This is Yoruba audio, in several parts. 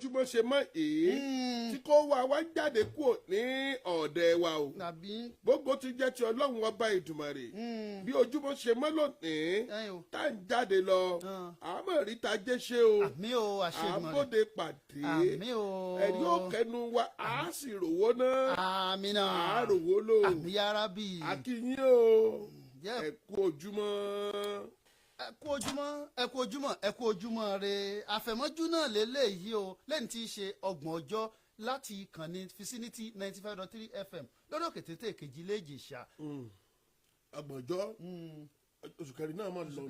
Bójúmọ́ ṣe mọ́ èé tí kò wá wá jáde kúrò ní ọ̀dẹ̀ wa o. Gbogbo ti jẹ́ ti Ọlọ́run ọba Ìdùmarè. Bí ojúmọ́ ṣe mọ́ lónìí tá à ń jáde lọ, àmọ́ ríta jẹ́ ṣe o, àbóde pàdé ẹ̀rí òkẹnu wa, a sì rówó náà, a rówó lò. Akínyìn o, ẹ kú ojúmọ́. Ẹ kú ojúmọ́, ẹ kú ojúmọ́, ẹ kú ojúmọ́ re. Àfẹ̀mọ́jú náà lélẹ́yìí o, lẹ́yìn tí í ṣe 30 ọjọ́ láti ìkànnì Vicinity 95.3 FM lórí òkè téńté kejì léjì ṣá. 30 ọjọ́ oṣù kẹrin náà máa lọ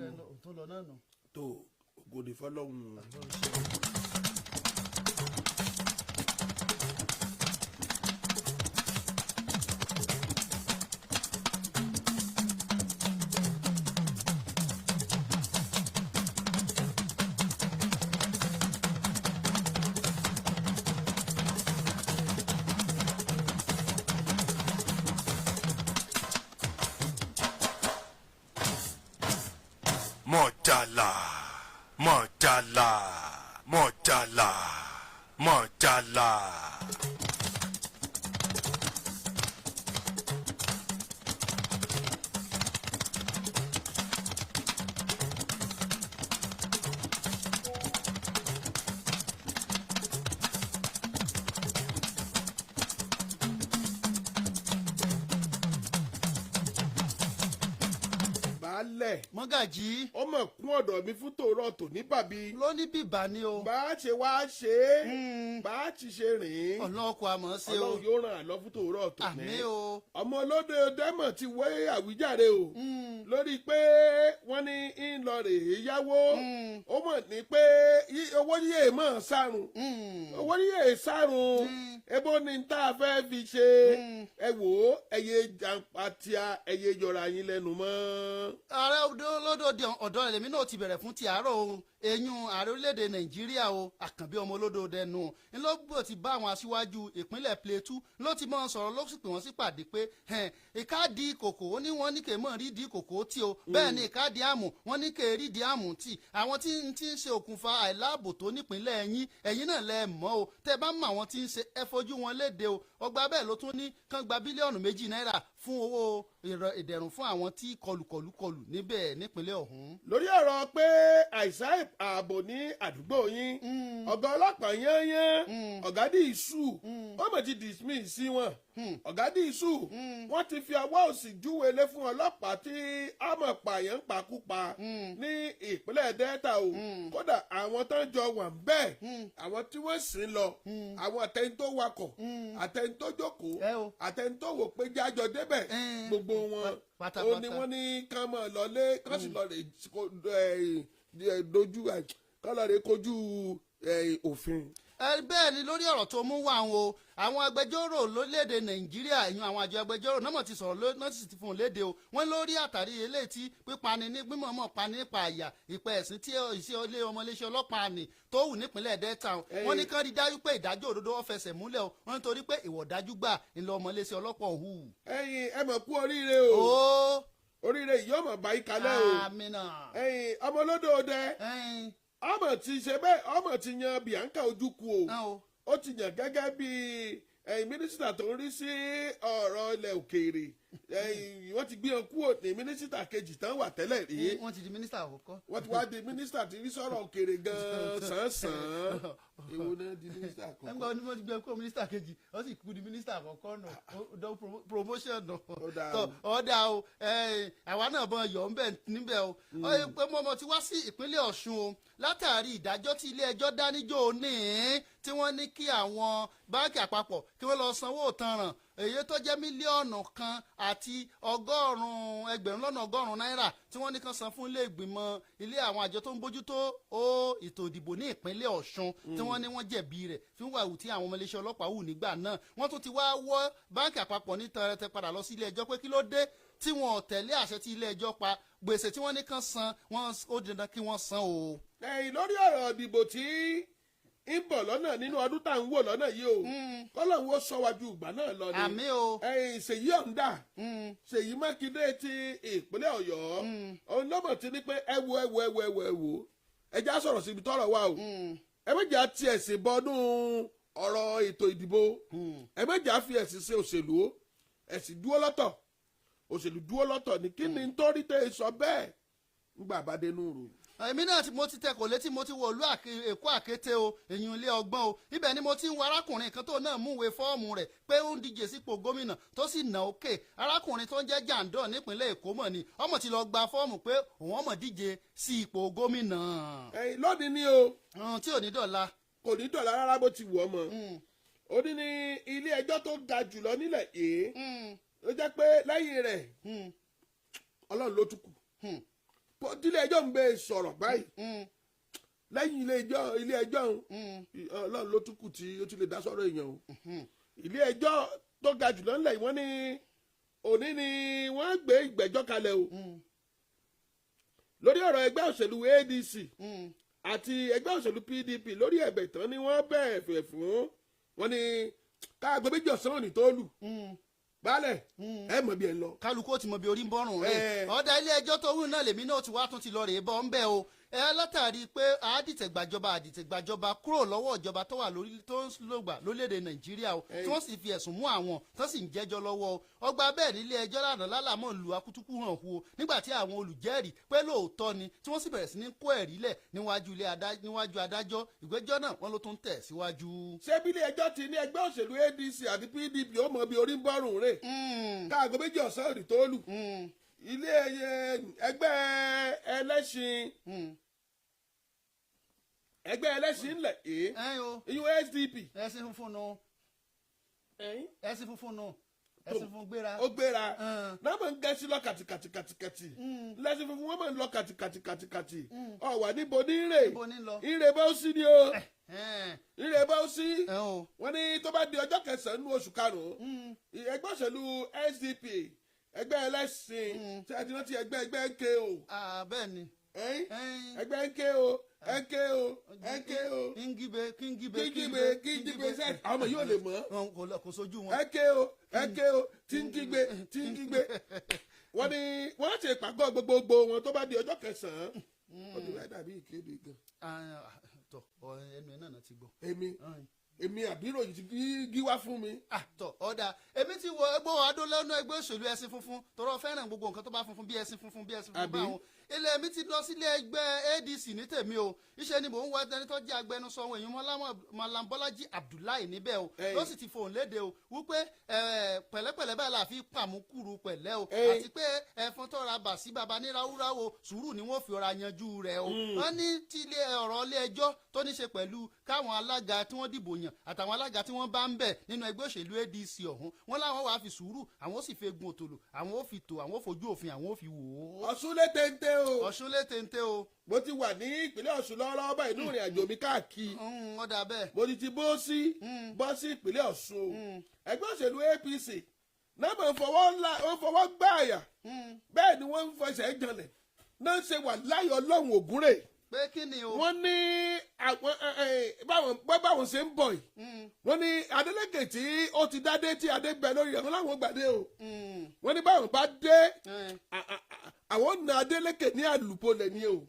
nù tó ògòdì fọlọ́hún. Mọ̀jàlá, mọ̀jàlá, mọ̀jàlá, mọ̀jàlá. Baálẹ̀. Mọ́gàjí. Ó mọ̀ kún ọ̀dọ̀ mi fún tòórọ́ tòní bàbí. Ló ní bìbà ni o. Bá a ṣe wá ṣe é, bá a ti ṣe rìn. Ọlọ́run kò àmọ́ ṣe o. Ọlọ́run yóò ràn án lọ fún tòórọ́ tòní. Àmín o. Ọmọ olóde dẹ́mọ̀ ti wé àwíjàre o lórí pé wọ́n ní ń lọ rèé yáwó. Ó mọ̀ ní pé owó yíyẹ mọ̀ sárun, owó yíyẹ sárun, ebo ni tá a fẹ́ fi ṣe. Ẹ wò ó, ẹyẹ jàǹpàtìà, ẹyẹ yọra yín lẹ́nu mọ́. Ààrẹ olódòdó ọ̀dọ́ ẹ̀lẹ́mí náà ti bẹ̀rẹ̀ fún ti àárọ̀ o, eyín ààrẹ orílẹ̀-èdè Nàìjíríà o, Àkànbí ọmọ olódòdó ẹnu ńlọ́gbọ̀ ti bá àwọn aṣíwájú ìpínlẹ̀ Plateau ló ti mọ̀ sọ̀rọ̀, ló sì pè wọ́n sí pàdé pé ìkádìí kòkó ó ní wọ́n ní kè mọ̀ rí di kòkó tí o, bẹ́ẹ̀ ni ìkádìí àmù wọ́n ní kè rí di àmù tí àwọn tí ń ti ń ṣe òkùnfà àìláàbò tó nípínlẹ̀ ẹ̀yìn ẹ̀yìn náà lẹ mọ̀ o. Tẹ́ bá mọ̀ àwọn tí ń ṣe, ẹ fojú wọn léde o. Ọgbà bẹ́ẹ̀ ló tún ní kán gba 2 bílíọ̀nù náírà fún owó ìdẹ̀rùn fún àwọn tí kọlùkọlù kọlù níbẹ̀ nípínlẹ̀ ọ̀hún. Lórí ọ̀rọ̀ pé àìsàn ààbò ní àdúgbò yín, ọ̀gá ọlọ́pàá yányán, ọ̀gá Dísù, wọ́n mọ̀ ti dismiss sí wọn. Ọ̀gá Dísù, wọ́n ti fi ọwọ́ òsì júwe lé fún ọlọ́pàá tí àmọ̀ pààyàn ń pakúpa ní ìpínlẹ̀ Delta o. Kódà àwọn tó ń jọ wà ń bẹ́ẹ̀, àwọn tí wọ́n sì ń lọ, àwọn àtẹni tó wakọ̀, àtẹni tó jókòó, àtẹni tó wò pé jájọ débẹ̀, gbogbo wọn ó ní wọ́n ní kán mọ̀ lọlé, kán sì lọ rè dojú, kán lọ rè kojú òfin. Bẹ́ẹ̀ ni lórí ọ̀rọ̀ tó mú wá o, àwọn agbẹjọ́rò lórílẹ̀‐èdè Nàìjíríà, ìyún àwọn àjọ agbẹjọ́rò náà mọ̀ ti sọ̀rọ̀ náà sì ti fún un léde o. Wọ́n lórí àtàrí eléyìí tí pípani ní mímọ̀ọ́mọ̀ pani nípa àyà ìpẹ́ ẹ̀sìn tí ìṣe ilé ọmọléeṣẹ́ ọlọ́pàá ní tó wù nípínlẹ̀ Delta, wọ́n ní kán rí dájú pé ìdájọ́ òdodo ó fẹsẹ̀ múlẹ̀ o. Wọ́n nítorí pé ìwọ̀ dájú gbà ńlọ ọmọléeṣẹ́ ọlọ́pàá òhù. Ẹ̀yin ẹ mọ̀ kú oríire o, oríire yìí ọmọ bá yín kalẹ̀ o. Àmín. Ẹ̀yin ọmọ olódò dẹ, ọmọ ti ṣe bẹ́ẹ̀, ọmọ ti yan Bianca Ojukwu o. Ó ti yàn gẹ́gẹ́ bí mínísítà tó ń rí sí ọ̀rọ̀ ilẹ̀ òkèèrè. Wọ́n ti gbé wọn kúrò ní mínísítà kejì tán wà tẹ́lẹ̀ rí. Wọ́n ti di mínísítà àkọ́kọ́. Wọ́n ti wá di mínísítà tí rí sọ̀rọ̀ òkèèrè gan-an sàn-sàn. Èwo náà di mínísítà àkọ́kọ́? Ẹgbẹ́ wọn ni wọ́n ti gbé kúrò mínísítà kejì, wọ́n sì kú di mínísítà àkọ́kọ́ nù, promotion nù. Ọ̀dà o, àwa náà bọ̀ yọ̀ ńbẹ̀ níbẹ̀ o. Pé mọ́mọ́ ti wá sí ìpínlẹ̀ Ọ̀ṣun o látàrí ìdájọ́ tí ilé ẹjọ́ dá níjọ́ ní tí wọ́n ní kí àwọn báńkì àpapọ̀ kí wọ́n lọ sanwó ìtanràn èyí tó jẹ́ 1,100,000 náírà tí wọ́n ní kán san fún ilé ìgbìmọ̀ ilé àwọn àjọ tó ń bójútó ó ètò ìdìbò ní ìpínlẹ̀ Ọ̀ṣun tí wọ́n ní wọ́n jẹ̀bi rẹ̀ fún wàhù tí àwọn ọmọ iléeṣẹ́ ọlọ́pàá hù nígbà náà. Wọ́n tún ti wá wọ́ báńkì àpapọ̀ ní tẹrẹtẹ padà lọ sí ilé ẹjọ́ pé kí ló dé tí wọn ò tẹ̀lé àṣẹ tí ilé ẹjọ́ pa. Gbèsè tí wọ́n ní kán san, wọ́n ó dandan kí wọ́n san o. Ẹ̀yin lórí ọ̀rọ̀ ìdìbò tí ń bọ̀ lọ́nà nínú ọdún tá à ń wò lọ́nà yìí o, kọ́lọ́hún ó sọ wájú ìgbà náà lọ ni. Àmín o. Ẹ̀yin Ṣèyí ọ̀ǹda, Ṣèyí Mákindé ti ìpínlẹ̀ Ọ̀yọ́, òun lọ́mọ̀ ti ní pé ẹ wo, ẹ wo, ẹ wo, ẹ wo, ẹ wo, ẹ já sọ̀rọ̀ síbi tọ́rọ̀ wà o. Ẹ méjì á ti ẹ̀sìn bọnú ọ̀rọ̀ ètò ìdìbò. Ẹ méjì á fi ẹ̀sìn ṣe òṣèlú. Ẹ̀sìn dúró lọ́tọ̀, òṣèlú dúró lọ́tọ̀. Ní kí ni nítorí tẹ́ ẹ sọ bẹ́ẹ̀ ńgbà bá dénú rò? Èmi náà mo ti tẹkọ̀ létí, mo ti wọ ìlú Èkó àkété o, èyí ilé ọgbọ́n o. Ibẹ̀ ni mo ti ń wo arákùnrin kan tó náà múwèé fọ́ọ̀mù rẹ̀ pé ó ń díje sípò gómìnà tó sì nà ókè. Arákùnrin tó ń jẹ́ Jandor nípínlẹ̀ Èkó mọ̀ ni ọmọ ti lọ gba fọ́ọ̀mù pé òun ọmọ díje sí ipò gómìnà. Ẹ̀yin lónìí ni o. Tí ò ní dọ̀la. Kò ní dọ̀la rárá bó ti wù ọ́ mọ́. Ó ní ní ilé ẹjọ́ tó ga jùlọ nílẹ̀ yìí ló jẹ́ pé lẹ́yìn rẹ̀, Ọlọ́run ló tún kù. Ilé ẹjọ́ ń bẹ sọ̀rọ̀ báyìí. Lẹ́yìn ilé ẹjọ́ Ọlọ́run ló tún kù tí ó tún lè dá sọ̀rọ̀ èèyàn o. Ilé ẹjọ́ tó ga jùlọ nílẹ̀ yìí, wọ́n ní òní ni wọ́n gbé ìgbẹ́jọ́ kalẹ̀ o lórí ọ̀rọ̀ ẹgbẹ́ òṣèlú ADC àti ẹgbẹ́ òṣèlú PDP lórí ẹ̀bẹ̀ tán ni wọ́n bẹ̀ẹ̀ fẹ̀ fún wọn ní káàgó 2 ọ̀sán òní tó lù. Baálẹ̀, ẹ mọ̀ bí ẹ ń lọ. Kálukú ó ti mọ bí orí ń bọ́rùn rẹ̀. Ọ̀dà ilé ẹjọ́ tó wù náà lèmi náà ti wá tún ti lọ rèé bọ́ ń bẹ́ o. Ẹ látàrí pé àdìtẹ̀gbàjọba kúrò lọ́wọ́ ìjọba tó wà lórí tó ń lògbà lórílẹ̀‐èdè Nàìjíríà o, tí wọ́n sì fi ẹ̀sùn mú àwọn tó sì ń jẹ́jọ́ lọ́wọ́ o. Ọgbà bẹ́ẹ̀ nílé ẹjọ́ lánàá lálàmọ́ lu akutuku hàn hu o nígbà tí àwọn olùjẹ́rìí pé lóòótọ́ ni, tí wọ́n sì bẹ̀rẹ̀ sí ní kó ẹ̀rí lẹ̀ níwájú adájọ́. Ìgbẹ́jọ́ náà wọ́n ló tún tẹ̀ síwájú. Ṣé bí ilé ẹjọ́ ti ní ẹgbẹ́ òṣèlú ADC àti PDP ó mọ bí orí ń bọ́rùn rẹ̀ káàgó 2 ọ̀sán òní tó lù, ilé ẹgbẹ́ ẹlẹ́sìn, ẹgbẹ́ ẹlẹ́sìn ńlẹ̀ èé Ẹ̀yin o. Ìyún SDP. Ẹ̀sìn funfun nu, ẹ̀sìn funfun nu, ẹ̀sìn funfun gbéra. Ó gbéra náà mọ̀ ń gẹ́sí lọ kàtìkàtìkàtìkàtì. Lẹ́sìn funfun wọ́n mọ̀ ń lọ kàtìkàtìkàtìkàtì. Ọ wà níbo ní rè? Níbo ní lọ? Ìrè bá ó sí ni o. Ìrè bá ó sí. Ẹ̀ o. Wọ́n ní tó bá di ọjọ́ 9 nínú oṣù karùn-ún, ẹgbẹ́ òṣèlú SDP, ẹgbẹ́ ẹlẹ́sìn tí a ti rántí, ẹgbẹ́ NKO. Ah, bẹ́ẹ̀ ni. Ẹ̀yìn. Ẹ̀yin. Ẹgbẹ́ NKO, NKO, NKO. Kíngíbe kíngíbe. Kíngíbe kíngíbe sẹ́ àwọn ọmọ yóò lè mọ̀. Wọn kò lọ, kò sójú wọn. NKO, NKO tí ń kígbe, tí ń kígbe. Wọ́n ní wọ́n ṣe ìpàgọ́ gbogbogbò wọn tó bá di ọjọ́ 9. Ọdún rẹ̀ dàbí ìkéde gan. Ah, tọ ọ ẹnu ẹ náà ti gbọ́. Èmi àbírò yìí ti gí wá fún mi. Ah, tọ ọ̀dà èmi ti wọ ẹgbẹ́ adó lọ́nà ẹgbẹ́ òṣèlú ẹṣin funfun tọrọ fẹ́ràn gbogbo nǹkan tó bá funfun bí ẹṣin funfun, bí ẹṣin funfun. Àbí? Báwọn ilé mi ti lọ sílé ẹgbẹ́ ADC ní tèmi o. Iṣẹ́ ni mò ń wá ẹni tó jẹ́ agbẹnusọ àwọn èèyàn, Malam Bọ́lájí Abdullahi níbẹ̀ o. Ló sì ti fohùn léde o wípé pẹ̀lẹ́pẹ̀lẹ́ báyìí la fi pàmùkùrù pẹ̀lẹ́ o. Àti pé ẹ̀fọn tó ra bà sí baba ní ráúráú o, sùúrù ni wọ́n fi ọ̀rọ̀ yanjú rẹ̀ o. Wọ́n ní tí ilé ọ̀rọ̀ ilé ẹjọ́ tó ní ṣe pẹ̀lú káwọn alága tí wọ́n dìbò yàn àtàwọn alága tí wọ́n bá ń bẹ̀ nínú ẹgbẹ́ òṣèlú ADC ọ̀hún, wọ́n láwọn wàá fi sùúrù, àwọn ó sì fi egun òtòlò, àwọn ó fi tò, àwọn ó fojú òfin, àwọn ó fi wò ó. Ọ̀ṣun lé téńté o. Ọ̀ṣun lé téńté o. Mo ti wà ní ìpínlẹ̀ Ọ̀ṣun lọ́wọ́lọ́wọ́ báyìí nínú ìrìn àjò mi káàkiri. Ó dà bẹ́ẹ̀. Mo ti bọ́ sí ìpínlẹ̀ Ọ̀ṣun o. Ẹgbẹ́ òṣèlú APC náà mọ̀ ń fọwọ́ ńlá, ó ń fọwọ́ gbá àyà, bẹ́ẹ̀ ni wọ́n ń fẹsẹ̀ janlẹ̀ náà ń ṣe wà láyọ̀ Ọlọ́run Ògúnrè. Pé kí ni o? Wọ́n ní àwọn ẹ, ẹ, báwọn báwọn ṣe ń bọ̀ yìí, wọ́n ní Adeleke tí ó ti dádé tí adé bẹ lórí rẹ̀, wọ́n láwọn gbàdé o. Wọ́n ní báwọn bá dé, àwọn na Adeleke ní àlùpọ̀lẹ̀ ni o.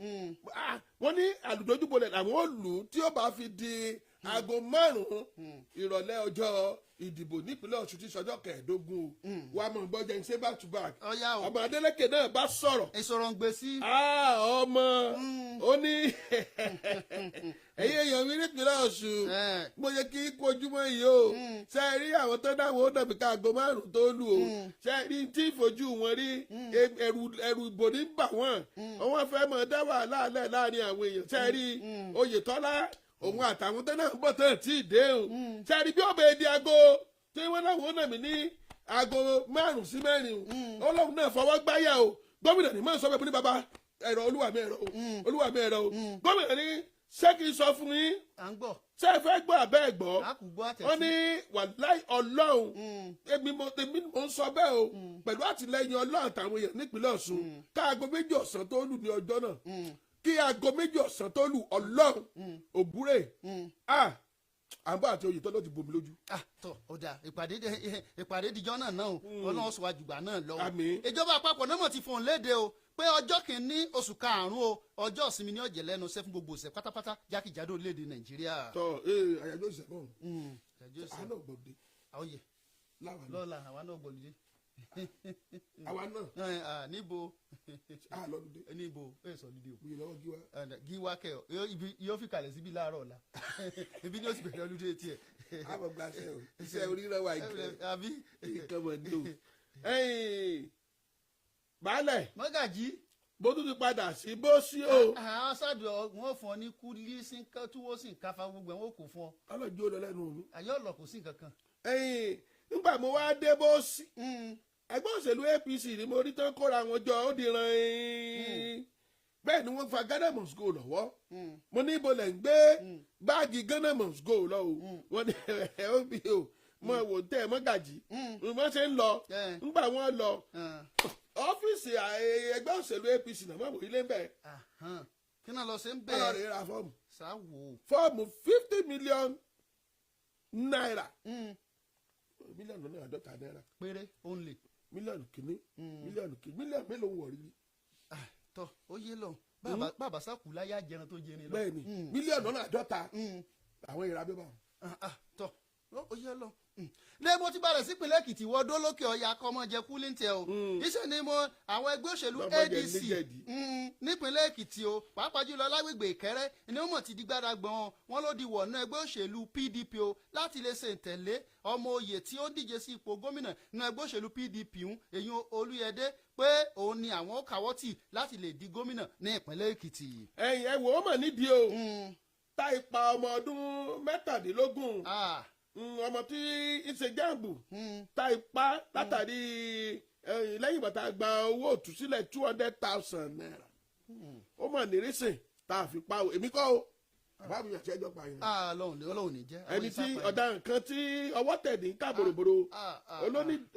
Ah, wọ́n ní àlùdójúbolẹ̀ làwọn ò lù ú tí ó bá fi di aago 5 ìrọ̀lẹ́ ọjọ́ ìdìbò nípínlẹ̀ Ọ̀ṣun tí sọjọ́ 15 o. Wàá mọ̀ gbọ́jẹ́ ń ṣe back to back. Ọ̀yá o. Ọmọ Adeleke náà bá sọ̀rọ̀. Ìsọ̀rọ̀ ń gbé sí. Ah, ọmọ ó ní ẹ̀yin èèyàn mi nípínlẹ̀ Ọ̀ṣun, mo yẹ kí kú ojúmọ́ yìí o. Ṣe é rí àwọn tó dáwọ́ ó dàbí ká aago 5 tó lù o. Ṣe é rí tí ìfojú wọn rí, ẹ̀rù ìbò ní bà wọ́n, wọ́n fẹ́ mọ̀ dá wàhálà lẹ̀ láàrin àwọn èèyàn. Ṣe é rí Oyètọ́lá òun àtàwọn tó náà ń bọ̀ tán tí ì dé o. Ṣe é rí bí ó bẹ di aago tí wọ́n láwọn ó nà mí ní aago 5 sí 4 o, Ọlọ́run náà fọwọ́ gbáyà o. Gómìnà ní mọ̀ sọ pé mo ní baba ẹ̀rọ olúwa mi, ẹ̀rọ o, olúwa mi, ẹ̀rọ o. Gómìnà ní ṣé kí n sọ fún yín? À ń gbọ́. Ṣé ẹ fẹ́ gbọ́ àbẹ́ ẹ̀ gbọ́? A kò gbọ́ àtẹ̀sí. Wọ́n ní wàláì Ọlọ́run, èmi mo ń sọ bẹ́ẹ̀ o, pẹ̀lú àtìlẹyìn Ọlọ́run àtàwọn èèyàn nípínlẹ̀ Ọ̀ṣun, káago 2 ọ̀sán tó lù ní ọjọ́ náà, kí aago 2 ọ̀sán tó lù, Ọlọ́run Ògúrè, ah, àbọ̀ àti Oyètọ́lá ti bomi lójú. Ah, tọ ọ̀dà ìpàdé dijọ́ náà náà o. Ọlọ́run sọ àjùgbà náà lọ o. Àmín. Ìjọba àpapọ̀ náà mọ̀ ti fòun léde o. Pé ọjọ́ kìíní oṣù karùn-ún o, ọjọ́ ìsinmi ní ọ̀jẹ̀ lẹ́nu iṣẹ́ fún gbogbo òṣìṣẹ́ pátápátá jákèjádò orílẹ̀-èdè Nàìjíríà. Tọ ee, àyájọ́ òṣìṣẹ́ náà. Àyájọ́ òṣìṣẹ́. Àánú gbòde. Àwòye. Láwa náà. Lọ́la àwa náà gbòlùdé. Àwa náà. Ẹ, à, níbo? A lọ́dún dé. Níbo ẹ sọ lídìí o? Mo yẹ lọ́wọ́ gíwá. Ẹnlẹ, gíwá kẹ ọ ibi yóò fi kalẹ̀ síbi láàárọ̀ ọ̀la, ibi ni ó sì bẹ̀rẹ̀ ọlúdé tiẹ̀. Àmọ̀ gba iṣẹ́ o, iṣẹ́ oríran wa ìkẹ́. Àbí? Nǹkan mọ̀ ní o. Ẹ̀yin, baálẹ̀. Mọ́gàjí. Bó tún ti padà sí bó sí o. Àwọn sáàdù wọn fún ọ ní kúlí sí túwó sí nǹkan gbogbo ẹ̀, wọn kò fún ọ. Ọlọ́jọ́ lọ lẹ́nu mi. Àyè ọ̀lọ́ kò sí nǹkan kan. Ẹ̀yin, nígbà mo wá dé bó sí, ẹgbẹ́ òṣèlú APC ni mo rí tán kóra wọn jọ, ó di ran bẹ́ẹ̀ ni wọ́n fa Ghana must go lọ́wọ́. Mo ní ibo lẹ̀ ń gbé báàgì Ghana must go lọ o? Wọ́n ní ẹ ó bí o mo wò tẹ́ ẹ mọ́gàjì wọ́n ṣe ń lọ. Ńgbà wọ́n lọ ọ́fíìsì ẹgbẹ́ òṣèlú APC náà, mọ̀ wò ilé ń bẹ̀. Kí náà lọ sí ń Wọ́n lọ bẹ̀? rèé ra fọ́ọ̀mù. Sáwò. Fọ́ọ̀mù ₦50 million, 50 mílíọ̀nù náírà. Péré only. Mílíọ̀nù kìíní, mílíọ̀nù kìíní, mílíọ̀nù mélòó wọ̀ rí? Tọ ó yé lọ, bàbá bàbá sákù láyé àjẹran tó jẹrin lọ. Bẹ́ẹ̀ni, 50 mílíọ̀nù àwọn ìrà bíbá. Tọ ó yé lọ. Ní mo ti balẹ̀ sípínlẹ̀ Èkìtì wọ́dọ́ lókè ọ̀yà kọ́mọ́jẹ kúlíǹtẹ̀ o. Iṣẹ́ ni mo àwọn ẹgbẹ́ òṣèlú Lọ́mọdé ADC níjẹ̀dí. Nípínlẹ̀ Èkìtì o, pàápàá jùlọ lágbègbè Ìkẹrẹ́ ni wọ́n mọ̀ ti di gbádàgbọ́n wọn ló di wọ̀nà ẹgbẹ́ òṣèlú PDP o, láti lè ṣe ìtẹ̀lé ọmọ oyè tí ó ń díje sí ipò gómìnà nínú ẹgbẹ́ òṣèlú PDP ń èyí Olúyẹdé, pé òun ni àwọn ó kàwọ́ tì láti lè di gómìnà ní ìpínlẹ̀ Èkìtì. Ẹ̀yin, ẹ wò ó mọ̀ nídìí o, tá ipa ọmọ ọdún 17, ọmọ tí ń ṣe JAMB, tá ipa látàrí lẹ́yìn ìgbà tá a gba owó òtúsílẹ̀ ₦200,000. Ó mọ̀ nírìsìn tá a fi pa o. Èmi kọ́ o, bàbá mi àti ẹjọ́ pa yẹn. Ọlọ́run ní jẹ́. Ẹni tí ọ̀daràn kan tí ọwọ́ tẹ̀ ní ká bòròbòrò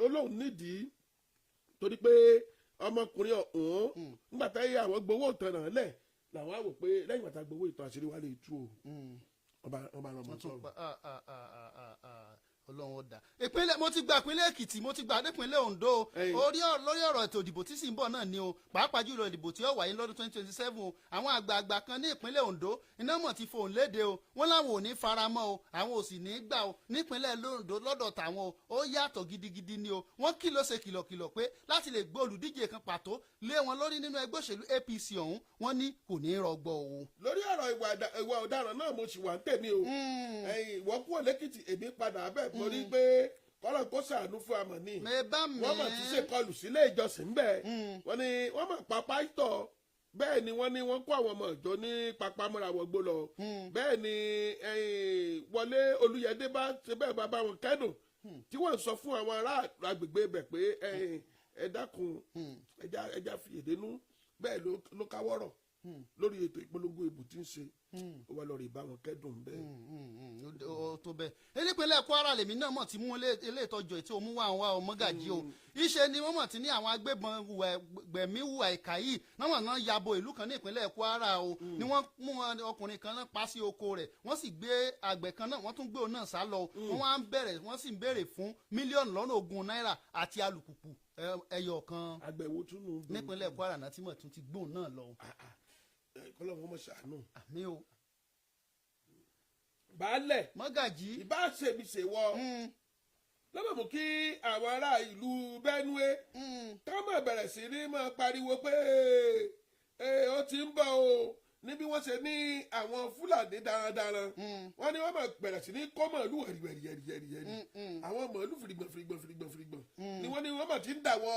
olóhùn nídìí, torí pé ọmọkùnrin ọ̀hún, nígbà táyé àwọn gbowó ìtàn náà lẹ̀, làwọn á wò pé lẹ́yìn ìgbà tá a gbowó ìtàn, àṣírí wa lè tú o. Ọba ọba ọmọ Wọ́n tún sọ̀rọ̀. pa ọlọ́run ọ̀dà. Ìpínlẹ̀ mo ti gba ìpínlẹ̀ Èkìtì, mo ti gba nípínlẹ̀ Ondo. Orí lórí ọ̀rọ̀ ètò ìdìbò tí sì ń bọ̀ náà ni o, pàápàá jùlọ ìdìbò tí ó wáyé lọ́dún 2027 o. Àwọn àgbààgbà kan ní ìpínlẹ̀ Ondo iná mọ̀ ti fohùn léde o. Wọ́n láwọn ò ní faramọ́ o, àwọn ò sì ní gbà o. Nípínlẹ̀ Ondo lọ́dọ̀ tàwọn o, ó yàtọ̀ gidigidi ni o. Wọ́n kìlọ̀ ṣe kìlọ̀kìlọ̀ pé láti lè gbé olùdíje kan pàtó lé wọn lórí nínú ẹgbẹ́ òṣèlú APC ọ̀hún, wọ́n ní kò ní rọgbọ o. Lórí ọ̀rọ̀ ìwà ọ̀daràn náà mo sì wà ń tèmi o. Ẹ̀yin, ìwọ kúrò lẹ́kìtì, èmi padà bẹ́ẹ̀, mo rí pé kọ́lọ̀ kó ṣàánú fún amọ̀ ní. Mẹ bá mi. Wọ́n mọ̀ tí ṣèkọlù sílé ìjọsìn bẹ́ẹ̀, wọ́n ní wọ́n mọ̀ pa pásítọ̀. Bẹ́ẹ̀ ni wọ́n ní wọ́n kó àwọn ọmọ ìjọ ní papamọ́ra wọgbó lọ. Bẹ́ẹ̀ ni Wọlé Olúyẹdé bá ṣe bẹ́ẹ̀ bá bá wọn kẹ́dùn, tí wọ́n sọ fún àwọn ará agbègbè ibẹ̀ pé ẹ dákun, ẹja fi èdè nú. Bẹ́ẹ̀ ló káwọ́rọ̀ lórí ètò ìpolongo ìbò tí ń ṣe, ó wá lọ rí bá wọn kẹ́dùn bẹ́ẹ̀. Ó tó bẹ́ẹ̀. Nípínlẹ̀ Kwara lèmi náà mọ̀ tí mú ilé ìtọ́jú ètò òmùwà àwọn ọmọgàjì o. Ìṣe ni wọ́n mọ̀ tí ní àwọn agbébọn gbẹ̀mí hùwà ìkà yìí náà wọ́n náà yabo ìlú kan ní ìpínlẹ̀ Kwara o, ni wọ́n mú ọkùnrin kan náà pa sí oko rẹ̀, wọ́n sì gbé àgbẹ̀ kan náà, wọ́n tún gbé òun náà sá lọ. Wọ́n wá ń bẹ̀rẹ̀, wọ́n sì ń béèrè fún 20 mílíọ̀nù náírà àti alùpùpù ẹyọ kan. Àgbẹ̀wò tún nù. Nípínlẹ̀ Kwara náà tí mọ̀ tún ti gbóhùn náà lọ. Kọ́lọ́ wọn mọ̀ ṣàánú. Àmì o. Baálẹ̀. Mọ́gàjì. Ìbá ṣèmi ṣèwọ lọ́mọ̀ mú kí àwọn ará ìlú Benue ká máa bẹ̀rẹ̀ sí ní máa pariwo pé ó ti ń bọ̀ o, ní bí wọ́n ṣe ní àwọn Fúlàní darandaran. Wọ́n ní wọ́n máa bẹ̀rẹ̀ sí ní kó màálù wẹ̀rìwẹ̀rì wẹ̀rìwẹ̀rì, àwọn màálù fìrìgbọ̀n fìrìgbọ̀n fìrìgbọ̀n fìrìgbọ̀n ni wọ́n ní wọ́n máa ti ń dà wọ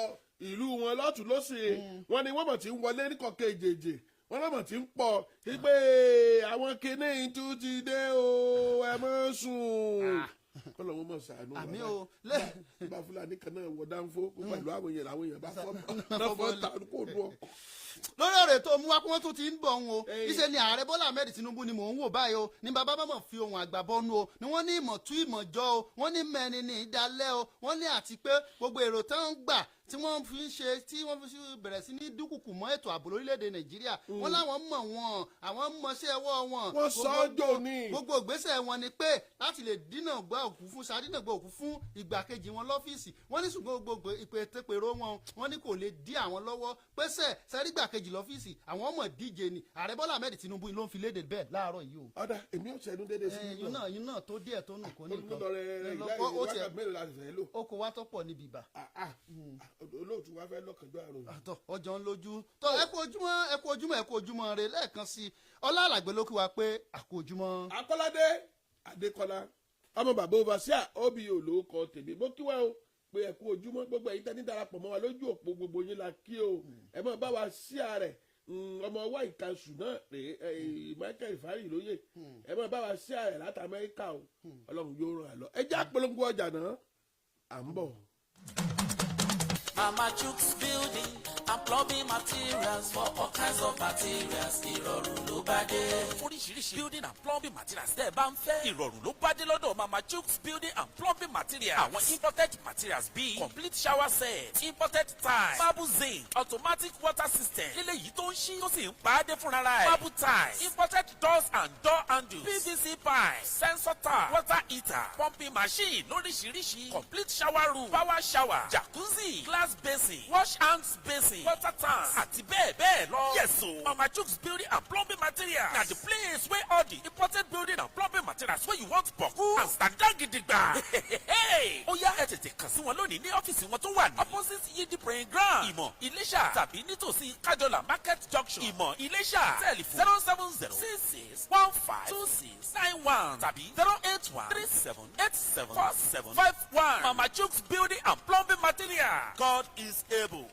ìlú wọn lọ́tún lọ́sì. Wọ́n ní wọ́n máa ti ń wọlé ní kọ̀ọ̀kan èjèèjì, wọ́n náà máa ti ń pọ̀ wípé àwọn kinní tún ti dé o, ẹ má sùn, kọ́lọ̀ wọn mọ̀ ṣàánú wa. Àmì o. Bá Fúlàní kan náà wọ dánfó kó pẹ̀lú àwọn èèyàn, làwọn èèyàn bá fọ́ náà fọ́ ta kó nu ọkọ̀. Lórí ọ̀rọ̀ ètò òmùwá pé wọ́n tún ti ń bọ̀ ń o. Ìṣe ni ààrẹ Bọ́lá Ahmed Tinubu ni mò ń wò báyìí o, ní bàbá bá mọ̀ fi ohun àgbà bọ́nu o, ni wọ́n ní ìmọ̀ tú ìmọ̀ jọ o, wọ́n ní mẹ́ni ní ìdálẹ́ o, wọ́n ní àti pé gbogbo èrò tán ń gbà. Tí wọ́n fi ń ṣe, tí wọ́n fi bẹ̀rẹ̀ sí ní dúkùkù mọ́ ètò ààbò lórílẹ̀‐èdè Nàìjíríà, wọ́n láwọn mọ̀ wọn, àwọn mọṣẹ́ ọwọ́ wọn. Wọ́n sọ ọ́ jò ní. Gbogbo ìgbésẹ̀ wọn ni pé láti lè dínà gba òkú fún sadínà gba òkú fún ìgbàkejì wọn lọ́fíìsì. Wọ́n ní ṣùgbọ́n gbogbo ìpètèpèrò wọn, wọ́n ní kò lè dí àwọn lọ́wọ́ pẹ́sẹ̀ sẹ́rígbàkejì lọ́fíìsì, àwọn ọmọ díje ni. Ààrẹ Bọ́lá Ahmed Tinubu ló ń fi léde bẹ́ẹ̀ láàárọ̀ yìí o. Ọ̀dà, èmi ò ṣẹ́nu dédé sí i. Yín náà tó díẹ̀ tó nù kó ní nǹkan. Lọ rẹ rẹ ìlà Ó tiẹ̀ wákàtí 4 la fẹ́ lò? Ó kó wá tó pọ̀ níbi ìbà. Ah, ah. Olóòtú wa fẹ́ lọ́kànjọ́ àrùn. Àtọ ọjọ́ ń lójú tó. Ẹ kú ojúmọ́, ẹ kú ojúmọ́, ẹ kú ojúmọ́ rẹ lẹ́ẹ̀kan sí i. Ọlá Àlàgbé ló kí wa pé àkú ojúmọ́. Akọ́ládé Adékọ́lá, ọmọ bàbá overseer obi olóòkọ tèmi, bó kí wá o pé ẹ kú ojúmọ́. Gbogbo ẹ̀yin tẹ́ ní darapọ̀ mọ́ wa lójú òpó, gbogbo yín la kí o. Ẹ mọ̀ bá wa sí ààrẹ ọmọ ọwọ́ ìkànsù náà rèé ẹ, Michael Fari lóye. Ẹ mọ̀ bá wa sí ààrẹ láti Amẹ́ríkà o. Ọlọ́run yóò ràn án lọ. Ẹ jẹ́ àpolongo ọjà náà, à ń bọ̀. Mama Chooks Building and Plumbing Materials for all kinds of materials. Ìrọ̀rùn ló bá dé. Oríṣiríṣi building and plumbing materials tẹ́ ẹ bá ń fẹ́. Ìrọ̀rùn ló bá dé lọ́dọ̀ Mama Chooks Building and Plumbing Materials. Àwọn imported materials bíi complete shower set, imported tile, marble zinc, automatic water system. Lílé yìí tó ń ṣí tó sì ń pa á dé fúnra rẹ̀. Marble tiles, imported doors and door handles, PVC pipe, sensor tap, water heater, pumping machine lóríṣiríṣi, complete shower room, power shower, jacuzzi, glass basin, wash hands basin, water tank àti bẹ́ẹ̀ bẹ́ẹ̀ lọ. Yes o, Mama Chooks Building and Plumbing Materials na the place wey all the imported building and plumbing materials wey you want boku and stand gidigba. Ó yá, ẹ tètè kàn sí wọn lónìí ní ọ́fíìsì wọn tó wà ní opposite Yidi praying ground, Ìmọ̀, Iléṣà, tàbí nítòsí Kájọlà Market Junction, Ìmọ̀, Iléṣà. Telephone 07066152691 tàbí 08137874751. Mama Chooks Building and Plumbing Materials. God is able.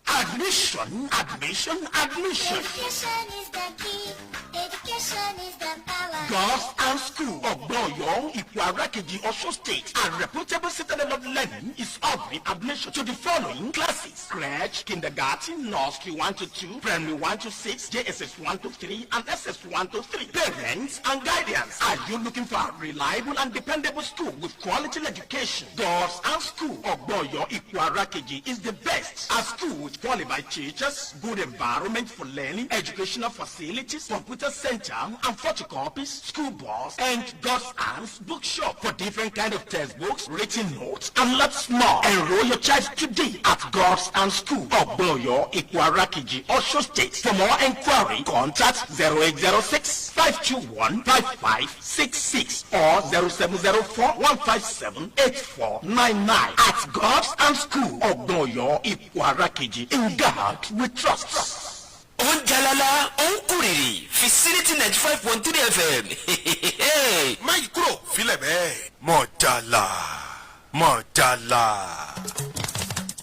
Admission, admission, admission. Education is the key. Education is the power. Girls and School, Ogboyo, Ikuarakeji, Osun State, a reputable citadel of learning, is offering admission to the following classes: crèche, kindergarten, nursery 1 to 2, primary 1 to 6, JSS 1 to 3, and SS 1 to 3. Parents and guardians, are you looking for a reliable and dependable school with quality education? Girls and School, Ogboyo, Ikuarakeji is the best. A school with qualified teachers, good environment for learning, educational facilities, computer center and photocopies, school bus, and God's Hands Bookshop for different kind of textbooks, written notes, and lots more. Enroll your child today at God's Hands School, Ogboyo, Ikuarakiji, Osun State. For more enquiry, contact 0806 521 5566 or 0704 157 8499. At God's Hands School, Ogboyo, Ikuarakiji. In God we trust. Ó ń jalala, ó ń kúrìrì, Vicinity 95.3 FM. Má yí kúrò, filẹ̀ bẹ́ẹ̀. Mọ̀jàlá, mọ̀jàlá.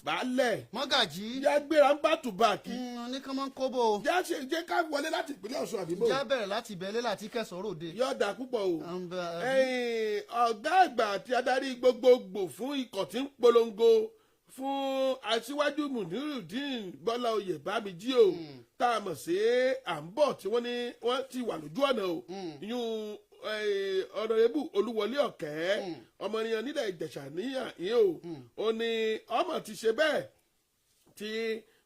Baálẹ̀. Mọ́gàjí. Ìyá gbéra ń bá tùbàkì. Ní kán mọ́ ń kóbó. Jẹ́ ṣe jẹ́ ká wọlé láti ìpínlẹ̀ Ọ̀ṣun, àdìbò. Já bẹ̀rẹ̀ láti ìbẹ̀lẹ̀ láti kẹsàn-án ròde. Yóò dà púpọ̀ o. Ẹ̀yin. Ẹ̀yin, ọ̀gá àgbà àti adarí gbogbogbò fún ikọ̀ tí ń polongo fún Aṣíwájú Munirudeen Bọ́lá Oyè Bámijí o, tá a mọ̀ sí à ń bọ̀, tí wọ́n ní wọ́n ti wà lójú ọ̀nà o, ìyún Honourable Olúwọlé Ọ̀kẹ́, ọmọnìyàn nílẹ̀ Ìjẹ̀ṣà níyà yín o, ó ní ọmọ ti ṣe bẹ́ẹ̀ tí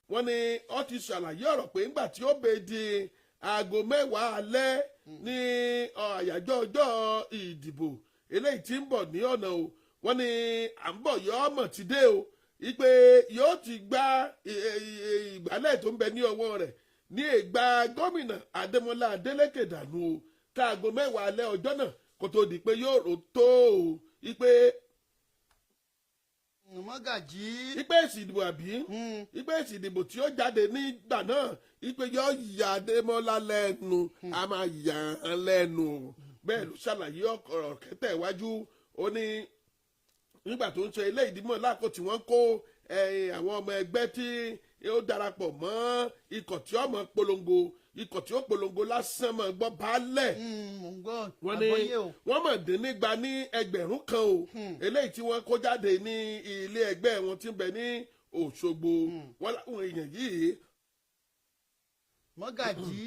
wọ́n ní ó ti ṣàlàyé ọ̀rọ̀ pé ńgbà tí ó bẹ di aago 10 alẹ́ ní àyájọ́ ọjọ́ ìdìbò eléyìí tí ń bọ̀ ní ọ̀nà o, wọ́n ní à ń bọ̀ yọ ọmọ ti dé o, ipe yóò ti gba ìgbálẹ̀ tó ń bẹ ní ọwọ́ rẹ̀ ní ìgbà gómìnà Adémọlá Adélékè dànù o, káago 10 alẹ́ ọjọ́ náà kó tó di pé yóò rò tó o, ipe Mọ́gàjí. Ipe èsì ìdìbò àbí ipe èsì ìdìbò tí ó jáde nígbà náà, ipe yóò yà Adémọlá lẹ́nu, a máa yà án lẹ́nu. Bẹ́ẹ̀ ló ṣàlàyé ọ̀rọ̀ kẹtẹ̀ iwájú. Ó ní nígbà tó ń ṣe ilé ìdìbò láàkó tí wọ́n kó àwọn ọmọ ẹgbẹ́ tí ó darapọ̀ mọ́ ikọ̀ tí ó mọ̀ polongo, ikọ̀ tí ó polongo lásán mọ̀ gbọ́ baálẹ̀. Mò ń gbọ́. Wọ́n ní àgbọ́yé o. Wọ́n mọ̀ dín nígba ní 1,000 o, eléyìí tí wọ́n kó jáde ní ilé ẹgbẹ́ wọn tí ń bẹ ní Òṣogbo. Wọ́n láwọn èèyàn yìí Mọ́gàjí.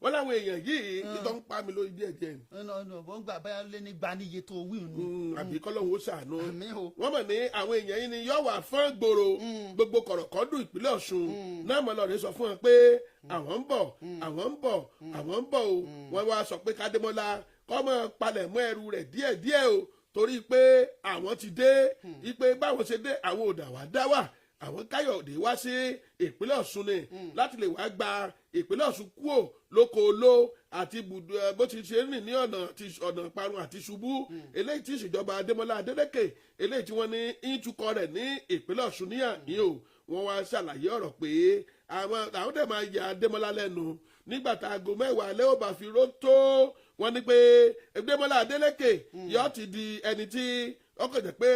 Wọ́n láwọn èèyàn yìí títọ́ ń pa mi lórí díẹ̀ díẹ̀ ni. Ọ̀nà ọ̀bọ̀n gbà báyà lé ní gbaniye tó wí nù. Àbí kọ́lọ́hún ó ṣàánú. Àmín o. Wọ́n mọ̀ ní àwọn èèyàn yìí ni yóò wà fún gbòòrò gbogbo kọ̀rọ̀kọ́dù ìpínlẹ̀ Ọ̀ṣun náà, mọ̀ lọ́ọ̀rẹ́ sọ fún wọn pé àwọn ń bọ̀, àwọn ń bọ̀, àwọn ń bọ̀ o. Wọ́n wá sọ pé kádémọ́lá kó máa palẹ̀ mọ́ ẹrù rẹ̀ díẹ̀díẹ̀ o, torí pé àwọn ti dé, ipe báwọn ṣe dé, àwọn ò dà wá dá wà, àwọn Káyọ̀dé wá sí ìpínlẹ̀ Ọ̀ṣun ni láti lè wá gba ìpínlẹ̀ Ọ̀ṣun kúò lóko oló àti ibùdó ẹ, bó ti ṣe ń rìn ní ọ̀nà ti ọ̀nà parun àti ṣubú, eléyìí tí ìṣèjọba Adémọ́lá Adélékè, eléyìí tí wọ́n ní ń tukọ̀ rẹ̀ ní ìpínlẹ̀ Ọ̀ṣun ní àní o. Wọ́n wá ṣàlàyé ọ̀rọ̀ pé àwọn dẹ̀ máa ya Adémọ́lá lẹ́nu nígbà tá aago 10 alẹ́ ó bá fi ró tó. Wọ́n ní pé Adémọ́lá Adélékè yóò ti di ẹni tí ọkọ̀ jẹ́ pé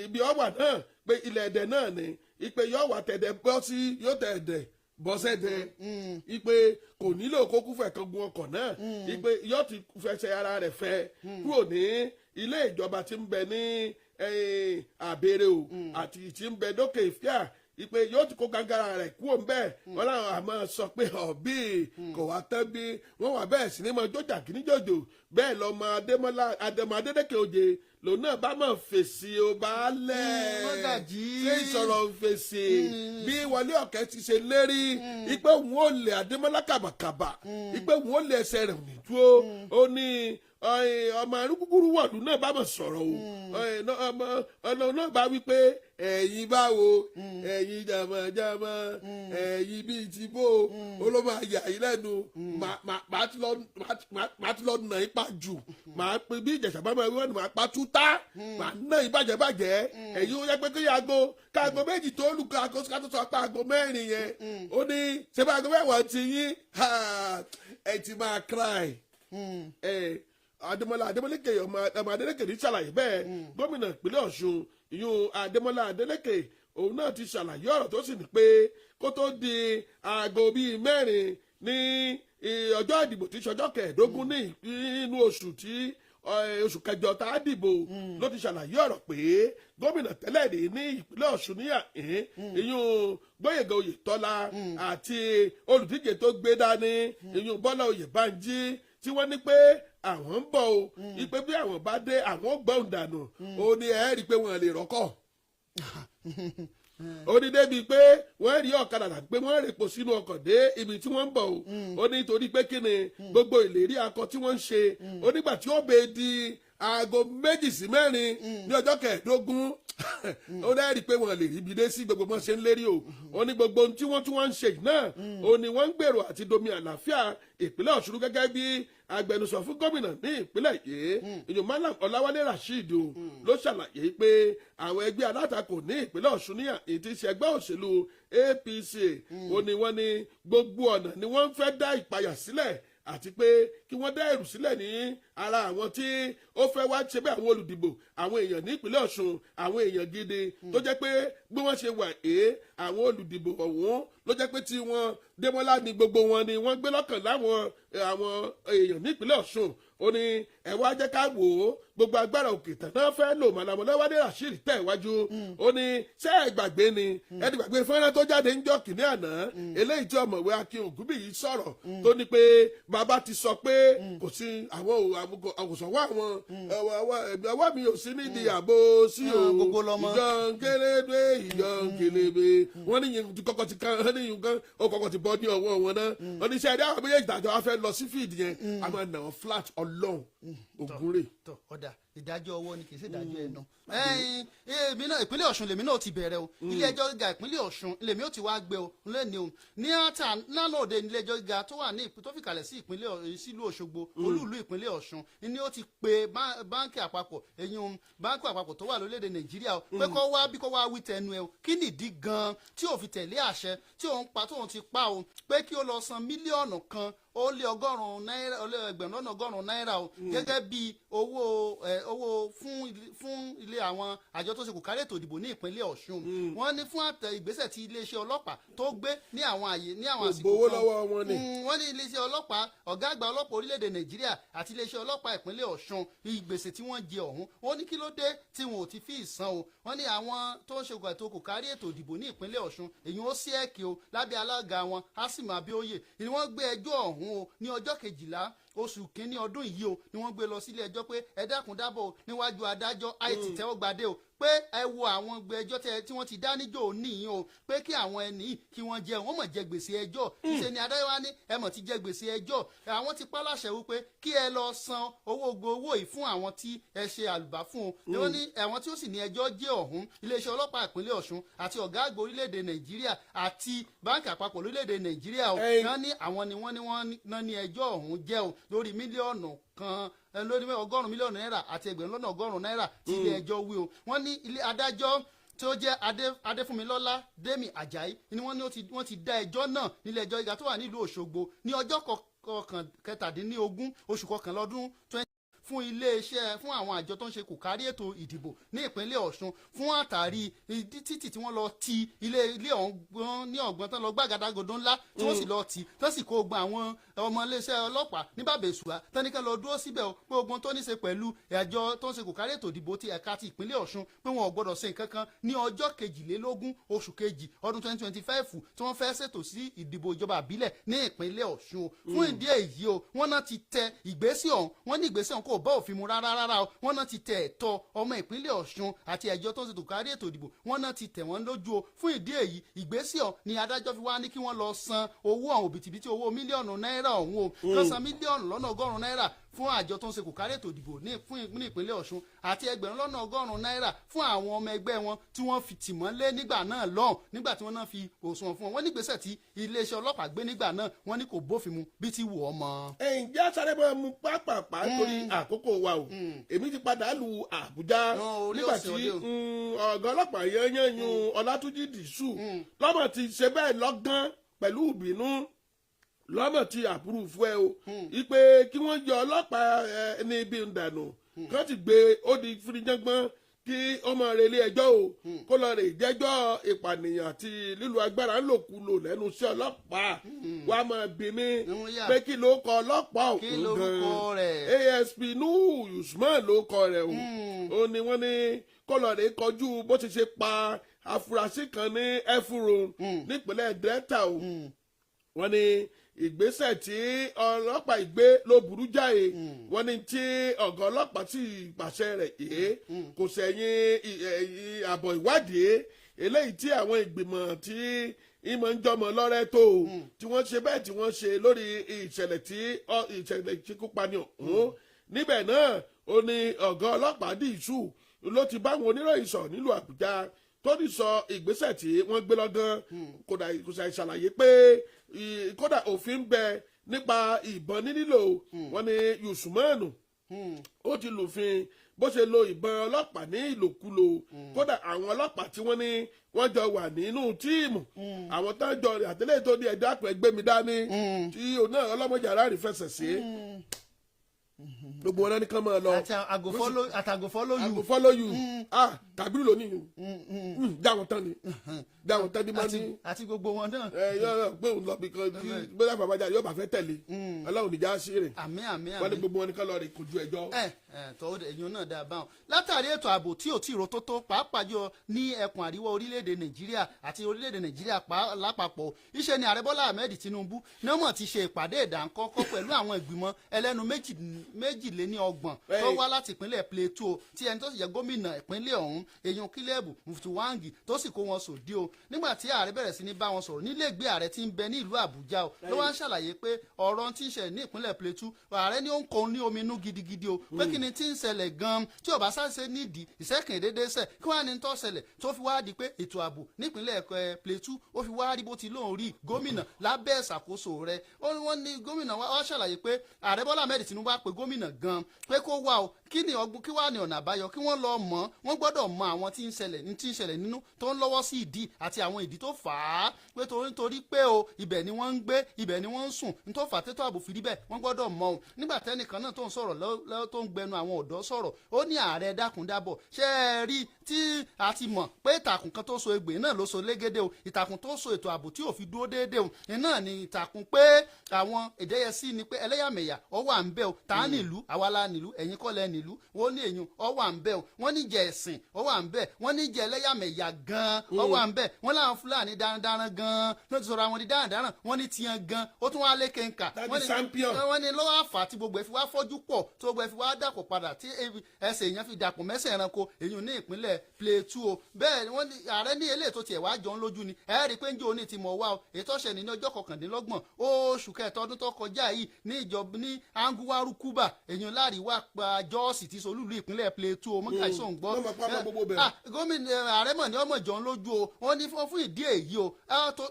ibi ọwà náà, pé ilẹ̀ ẹ̀dẹ̀ náà ni ipe yóò wà tẹ̀dẹ̀ bọ́ sí, yóò tẹ̀dẹ̀ bọ́ sẹ́dẹ̀, ipe kò nílò kó kúfẹ̀ kan gun ọkọ̀ náà, ipe yóò ti fẹsẹ̀ ara rẹ̀ fẹ́ kúrò ní ilé ìjọba tí ń bẹ ní Àbẹ̀rẹ̀ o àti tí ń bẹ dókè ìfíà, ipe yóò ti kó gangara rẹ̀ kúrò ńbẹ̀. Wọ́n láwọn àmọ́ sọ pé ọ̀bí kò wá tán bí wọ́n wà bẹ́ẹ̀ sí ni mọ́ jójà kìíní jòjò bẹ́ẹ̀ lọ́mọ Adémọ́lá Adémọ́ Adédèké òye lòun náà bá mọ̀ fèsì ó bá lẹ̀. Mọ́gàjí. Ṣé ìsọ̀rọ̀ ń fèsì bí Wọlé Ọ̀kẹ́ ti ṣe lérí ipe òun ò lè Adémọ́lá kàbàkàbà, ipe òun ò lè ẹsẹ̀ rẹ̀ ò ní dúró? Ó ní ọmọ arúgbúrú wọ̀lú náà bá mọ̀ sọ̀rọ̀ o. Ọmọ ọ̀nà náà bá wí pé ẹ̀yin báwo, ẹ̀yin jàmọ̀jàmọ̀, ẹ̀yin bíi ti bó o, ló máa yà yín lẹ́nu. Màá ti lọ nà yín pa jù, màá pe bí Ìjẹ̀ṣà bá máa wí, wọ́n ní màá pa túta, màá nà yín bàjẹ́bàjẹ́. Ẹ̀yin ó yẹ pé kí aago káago 2 tó lù, káago ká tó sọ pé aago 4 yẹn, ó ní ṣé bá aago 10 ti yín, ẹ ti máa cry. Adémọ́lá Adémọ́lékè ọmọ Adélékè ní ṣàlàyé bẹ́ẹ̀. Gómìnà ìpínlẹ̀ Ọ̀ṣun ìyún Adémọ́lá Adélékè, òun náà ti ṣàlàyé ọ̀rọ̀ tó sì ní pé kó tó di aago bíi 4 ní ọjọ́ ìdìbò tí ṣọjọ́ 15 ní inú oṣù tí oṣù kẹjọ tá a dìbò, ló ti ṣàlàyé ọ̀rọ̀ pé gómìnà tẹ́lẹ̀ rí ní ìpínlẹ̀ Ọ̀ṣun ní àhín ìyún Gbóyèga Oyètọ́lá àti olùdíje tó gbé dání ìyún Bọ́lá Oyèbánjí, tí wọ́n ní pé àwọn ń bọ̀ o, ipe bí àwọn bá dé, àwọn ó gbọ́n dànù. Ó ní ẹ rí i pé wọ́n lè rọ́kọ̀, ó ní débi pé wọ́n rí ọ̀kadà tàbí pé wọ́n rèpo sínú ọkọ̀ dé ibi tí wọ́n ń bọ̀ o. Ó ní torí pé kí ni gbogbo ìlérí akọ tí wọ́n ń ṣe, ó nígbà tí ó bẹ di aago 2 sí 4 ní ọjọ́ 15, ó dẹ́ rí i pé wọ́n lè rí ibi dé sí gbogbo bọ́n ṣe ń lérí o. Ó ní gbogbo ohun tí wọ́n tún wọ́n ń ṣe yìí náà, ó ní wọ́n ń gbèrò àti domi àlàáfíà ìpínlẹ̀ Ọ̀ṣun. Gẹ́gẹ́ bí agbẹnusọ fún gómìnà ní ìpínlẹ̀ yìí ìyún Malam Ọláwálé Rasheed o, ló ṣàlàyé pé àwọn ẹgbẹ́ alátakò ní ìpínlẹ̀ Ọ̀ṣun ní ètí ṣe ẹgbẹ́ òṣèlú APC, ó ní wọ́n ní gbogbo ọ̀nà ni wọ́n ń fẹ́ dá ìpayà sílẹ̀ àti pé kí wọ́n dá ẹ̀rù sílẹ̀ ní ara àwọn tí ó fẹ́ wá ṣe bẹ́ẹ̀, àwọn olùdìbò, àwọn èèyàn ní ìpínlẹ̀ Ọ̀ṣun, àwọn èèyàn gidi tó jẹ́ pé bí wọ́n ṣe wà é, àwọn olùdìbò ọ̀hún ló jẹ́ pé tí wọ́n Démọ́lá ní gbogbo wọn ni wọ́n gbé lọ́kàn láwọn àwọn èèyàn ní ìpínlẹ̀ Ọ̀ṣun. Ó ní ẹ wá jẹ́ ká wò ó, gbogbo agbára òkè tán náà fẹ́ lò. Màlàmọ́láwádé Rasheed tẹ̀ wájú, ó ní ṣé ẹ gbàgbé ni? Ẹ ti gbàgbé fọ́nrán tó jáde ń jọ́ kìíní àná, eléyìí tí ọ̀mọ̀wé Akin Ògúnbíyì sọ̀rọ̀ tó ní pé bàbá ti sọ pé kò sí àwọn àwòsànwó àwọn ọwọ́ mi ò sí nídìí àbò sí o. Gbogbo lọmọ. Ìjọ nkélébé, ìjọ nkélébé, wọ́n ní yẹn ti kọ́kọ́ ti kán, wọ́n ní yẹn kan ó kọ́kọ́ ti bọ́ ní ọwọ́ wọn náà. Wọ́n ní sẹ́yìn àwọn méjèèjì tàjọ wá fẹ́ lọ sí field yẹn, a máa nà wọ́n flat. Ọlọ́run ògúnrè. Tọ ọ̀dà, ìdájọ́ ọwọ́ ni, kì í ṣe ìdájọ́ ẹnu. Ẹ̀yin èmi náà, ìpínlẹ̀ Ọ̀ṣun lèmi náà ti bẹ̀rẹ̀ o. Ilé ẹjọ́ gíga ìpínlẹ̀ Ọ̀ṣun lèmi ó ti wá gbé o lẹ́ni o ní ata lánàá òde. Ilé ẹjọ́ gíga tó wà ní tó fìkàlẹ̀ sí ìpínlẹ̀ sílùú Òṣogbo, olúùlú ìpínlẹ̀ Ọ̀ṣun, ni ó ti pe báńkì àpapọ̀, eyín báńkì àpapọ̀ tó wà lórílẹ̀‐èdè Nàìjíríà o, pé kó wá bí kó wá wí tẹnu ẹ o, kí nìdí gan tí ò fi tẹ̀lé àṣẹ tí òun pa tóun ti pa o, pé kí ó lọ san 1,100,000 náírà, ó lé 1,100,000 náírà o, gẹ́gẹ́ bí owó ẹ owó fún ilé. àwọn àjọ tó ṣe kò kárí ètò ìdìbò ní ìpínlẹ̀ Ọ̀ṣun. Wọ́n ní fún àtẹ ìgbésẹ̀ tí iléeṣẹ́ ọlọ́pàá tó gbé ní àwọn àyè ní àwọn Kò àsìkò gbowó kan. lọ́wọ́ wọn ni. Wọ́n ní iléeṣẹ́ ọlọ́pàá, ọ̀gá àgbà ọlọ́pàá orílẹ̀-èdè Nàìjíríà àti iléeṣẹ́ ọlọ́pàá ìpínlẹ̀ Ọ̀ṣun, ìgbèsè tí wọ́n jẹ ọ̀hún, ó ní kí ló dé tí wọn ò ti fi ìsan o. Wọ́n ní àwọn tó ń ṣe ètò kò kárí ètò ìdìbò ní ìpínlẹ̀ Ọ̀ṣun, èyí ó sí ẹ̀kẹ́ o, lábẹ́ alága wọn Asimu Abioye ni wọ́n gbé ẹjọ́ ọ̀hún o. Ní ọjọ́ 12 oṣù kínní ọdún yìí o ni wọ́n gbé lọ sílé ẹjọ́ pé ẹ dákun dábọ̀ o, níwájú adájọ́ àìtì tẹ́wọ́gbadé o, pé ẹ wo àwọn gbẹ́jọ́ tí wọ́n ti dá níjọ́ níyìn o, pé kí àwọn ẹni yìí kí wọ́n jẹ, wọ́n mọ̀ jẹ gbèsè ẹjọ́. Ṣe ni adájọ́ wa ní ẹ mọ̀ ti jẹ gbèsè ẹjọ́, àwọn ti pa láṣẹ wípé kí ẹ lọ san owó gbowó yìí fún àwọn tí ẹ ṣe àlùbá fún o. Ni wọ́n ní àwọn tí ó sì ní ẹjọ́ jẹ́ ọ̀hún, iléeṣẹ́ ọlọ́pàá ìpínlẹ̀ Ọ̀ṣun àti ọ̀gá àgbà orílẹ̀-èdè Nàìjíríà àti báńkì àpapọ̀ orílẹ̀-èdè Nàìjíríà o. Wọ́n ní àwọn ni wọ́n ní wọ́n ná ní ẹjọ́ ọ̀hún jẹ́ o, lórí 1 mílíọ̀nù, lórí 100 mílíọ̀nù náírà àti 1,100,000 náírà tí ilé ẹjọ́ wí o. Wọ́n ní ilé adájọ́ tí ó jẹ́ Adéfúnmilọ́lá Dèmí Àjàyí ni wọ́n ní wọ́n ti dá ẹjọ́ náà nílé ẹjọ́ gíga tó wà nílùú Òṣogbo ní ọjọ́ 27 oṣù kọkànlá ọdún 20 fún iléeṣẹ́, fún àwọn àjọ tó ń ṣe kò kárí ètò ìdìbò ní ìpínlẹ̀ Ọ̀ṣun, fún àtàrí ìdí títì tí wọ́n lọ ti ilé ilé ọ̀hún ní ọ̀gbọ́n tán lọ gbàgàdàgodo ńlá tí wọ́n sì lọ tì, tán sì kó gba àwọn ọmọ iléeṣẹ́ ọlọ́pàá ní bàbá èṣùwà tán ní ká lọ dúró síbẹ̀ o, pé ogun tó ní ṣe pẹ̀lú àjọ tó ń ṣe kò kárí ètò ìdìbò ti ẹ̀ka ti ìpínlẹ̀ Ọ̀ṣun, pé wọn ò gbọ́dọ̀ ṣe nǹkan kan ní ọjọ́ 22 oṣù kejì ọdún 2025 tí wọ́n fẹ́ ṣètò sí ìdìbò ìjọba àbílẹ̀ ní ìpínlẹ̀ Ọ̀ṣun o. Fún ìdí èyí o, wọ́n náà ti tẹ ìgbésẹ̀ ọ̀hún, wọ́n ní ìgbésẹ̀ ọ̀hún kò bá òfin mu rárá rárá o. Wọ́n náà ti tẹ ẹ̀tọ́ ọmọ ìpínlẹ̀ Ọ̀ṣun àti ẹ̀jọ́ tó ń ṣètò kárí ètò ìdìbò, wọ́n náà ti tẹ̀ wọ́n lójú o. Fún ìdí èyí, ìgbésẹ̀ ọ̀hún ni adájọ́ fi wá ní kí wọ́n lọ san owó ọ̀hún, òbítíbitì owó mílíọ̀nù náírà ọ̀hún o, kán san 1,100,000 náírà fún àjọ tó ń ṣe kò kárí ètò ìdìbò ní ìpínlẹ̀ Ọ̀ṣun àti 1,100,000 náírà fún àwọn ọmọ ẹgbẹ́ wọn tí wọ́n fi tì mọ́lé nígbà náà lọ́hùn, nígbà tí wọ́n náà fi òṣùwọ̀n fún wọn. Wọ́n ní ìgbésẹ̀ tí iléeṣẹ́ ọlọ́pàá gbé nígbà náà, wọ́n ní kò bófin mu bí ti wù ọmọ. Ẹ̀yin jẹ́ sáré máa mú pápápá torí àkókò wa o. Èmi ti padà lu Àbújá Ná, orí nígbà òsì tí òde o. Ọ̀gá ọlọ́pàá yẹnyẹn yun Ọlátúnjí Dìṣù lọ́mọ ti ṣe bẹ́ẹ̀ lọ́gán pẹ̀lú ìbínú lọ́mọ ti àpúrúfú ẹ o, ipe kí wọ́n yọ ọlọ́pàá ẹ ní ibi ń dànù, kán ti gbé ó di firijangbọ́n kí ó máa relé ẹjọ́ o, kó lọ rè jẹ́jọ́ ìpànìyàn àti lílo agbára ńlòkulò lẹ́nu iṣẹ́ ọlọ́pàá. Wàá máa bí mi Yà. pé kí ló kọ ọlọ́pàá Kí òun lorúkọ rẹ̀? ASP Nuhu Usman ló kọ rẹ̀ o. Ó ní wọ́n ní kó lọ rè kọjú bó ti ṣe pa afurasí kan ní Efurun nípínlẹ̀ Delta o. Wọ́n ní ìgbésẹ̀ tí ọlọ́pàá ìgbé ló burú jáì. Wọ́n ní tí ọ̀gá ọlọ́pàá sì pàṣẹ rẹ̀ yìí kò sẹ̀yìn àbọ̀ ìwádìí eléyìí tí àwọn ìgbìmọ̀ tí ìmọ̀ ń jọmọ lọ́rẹ́ tó o, tí wọ́n ṣe bẹ́ẹ̀ tí wọ́n ṣe lórí ìṣẹ̀lẹ̀ tí ìṣẹ̀lẹ̀ ìṣekúpani ọ̀hún. Níbẹ̀ náà ó ní ọ̀gá ọlọ́pàá Dìṣù ló ti báwọn oníròyìn sọ̀rọ̀ nílùú Àbújá, tó ní sọ ìgbésẹ̀ tí wọ́n gbé lọ́gán. Kódà kò ṣàì ṣàlàyé pé kódà òfin ń bẹ nípa ìbọn ní lílò. Wọ́n ní Yusumanu ó ti lùfin bó ṣe lo ìbọn ọlọ́pàá ní ìlòkulò. Kódà àwọn ọlọ́pàá tí wọ́n ní wọ́n jọ wà nínú team, àwọn tó ń jọ rìn àtẹlẹ́yìn tó ní ẹ̀dá pẹ̀ gbé mi dání tí òun náà ọlọ́mọdé aráàlú fẹsẹ̀ sí, gbogbo wọn náà ní kán máa lọ. Àti àtàgò follow I you. go follow you. Ah, Kàbírù ló ní yìí, dáwọn tán ni, dáwọn tán ni máa ní. Àti gbogbo wọn náà. Ẹ yọ yọ pé òun lọ bí kan tí bóyá bàbá jáde yóò bá fẹ́ tẹ̀lé. Ọlọ́run níjà sí rè. Àmín, àmín. Wọ́n ní Àmín. gbogbo wọn ní kán lọ rè kojú ẹjọ́. Ẹ ẹ tọ́ ẹ̀yìn náà dáa báwọn. Látàrí ètò ààbò tí ò tí ì rótótó, pàápàá jọ ní ẹkùn àríwá orílẹ̀-èdè Nàìjíríà àti orílẹ̀-èdè Nàìjíríà lápapọ̀, iṣẹ́ ni Ààrẹ Bọ́lá Ahmed Tinubu ní wọ́n ti ṣe ìpàdé ìdánkọ́kọ́ pẹ̀lú àwọn ìgbìmọ̀ ẹlẹ́nu 32 tó wá láti ìpínlẹ̀ Plateau, tí ẹni tó sì jẹ́ gómìnà ìpínlẹ̀ ọ̀hún, èèyàn Caleb Mutfwang, tó sì kó wọn sòdí o. Nígbà tí ààrẹ bẹ̀rẹ̀ sí ní bá wọn sọ̀rọ̀ nílé ìgbé ààrẹ tí ń bẹ ní ìlú Àbújá o, ló wá ń ṣàlàyé pé ọ̀rọ̀ tí ń ṣẹlẹ̀ ní ìpínlẹ̀ Plateau, ààrẹ ní ó ń kọ ní omi inú gidigidi o, pé kí ni tí ń ṣẹlẹ̀ gan-an tí ó bá sáṣe nídìí ìṣẹ́kìndéédé sẹ̀, kí wọ́n á ní tó ṣẹlẹ̀ tó fi wá di pé ètò ààbò nípínlẹ̀ Plateau ó fi wá rí bó ti lóun rí, gómìnà, lábẹ́ ìṣàkóso rẹ̀. Ó ní wọ́n ní gómìnà wá ṣàlàyé pé Ààrẹ Bọ́lá Ahmed Tinubu á pe gómìnà gan. gan pé kó wá o, kí ni ọgbọ́n, kí wàá ní ọ̀nà àbáyọ, kí wọ́n lọ mọ̀. Wọ́n gbọ́dọ̀ mọ àwọn tí ń ṣẹlẹ̀ ní tí ń ṣẹlẹ̀ nínú tó ń lọ́wọ́ sí ìdí àti àwọn ìdí tó fà á, pé torí pé o, ibẹ̀ ni wọ́n ń gbé, ibẹ̀ ni wọ́n ń sùn, ní tó fà á tètò ààbò fi rí bẹ́ẹ̀, wọ́n gbọ́dọ̀ mọ̀ o. Nígbà tẹ́nìkan náà tó ń sọ̀rọ̀ tó ń gbẹnu àwọn ọ̀dọ́ sọ̀rọ̀, ó ní ààrẹ, dákúndábọ̀, ṣé ẹ rí tí a ti mọ̀ pé ìtàkùn kan tó so egbè náà ló so légédé o? Ìtàkùn tó so ètò ààbò tí ò fi dúró déédéé o náà ni ìtàkùn pé àwọn ìdẹ́yẹsí ni pé ẹlẹ́yàmẹ̀yà ọ wà ń bẹ̀ o. Tá a nílùú, àwa la nílùú, ẹ̀yin kọ́ lẹ nílùú. Wọ́n ní èyàn ọ wà ń bẹ̀ o. Wọ́n ní jẹ ẹ̀sìn ọ wà ń bẹ̀, wọ́n ní jẹ ẹlẹ́yàmẹ̀yà gan ọ wà ń bẹ̀, wọ́n láwọn Fúlàní darandaran gan ló ti sọ̀rọ̀ àwọn di darandaran, wọ́n ní tiẹ̀ gan ó tún wá lékè ńkà. That Wọ́n is champion. Wọ́n ní lọ́wọ́ àfà tí gbogbo ẹ̀ fi wá fọ́jú pọ̀, tí gbogbo ẹ̀ fi wá dàpọ̀ padà, tí ẹsẹ̀ èèyàn fi dàpọ̀ mẹ́sẹ̀ ẹranko èyàn ní ìpínlẹ̀ Plateau o. Bẹ́ẹ̀ ni wọ́n ní ààrẹ ní eléyìí tó tiẹ̀ wá jọ ń lójú ni ẹ rí i pé ń jẹ́ òní ti mọ̀ wá o. Èyí tó ṣẹ̀ ní ọjọ́ 29 oṣù kẹta ọdún tó kọjá yìí ní ìjọba ní Anguwa Rukuba, èyàn láríwá pa Jọ́ọ̀sì tí solúlu ìpínlẹ̀ Plateau o. Mọ́kà ìṣòǹgbọ́. Wọ́n mọ̀ pápá gbogbo bẹ̀rẹ̀. Ah, gómìnà, ààrẹ mọ̀ ní ọmọ ìjọ ń lójú o. Wọ́n ní fún ìdí èyí o,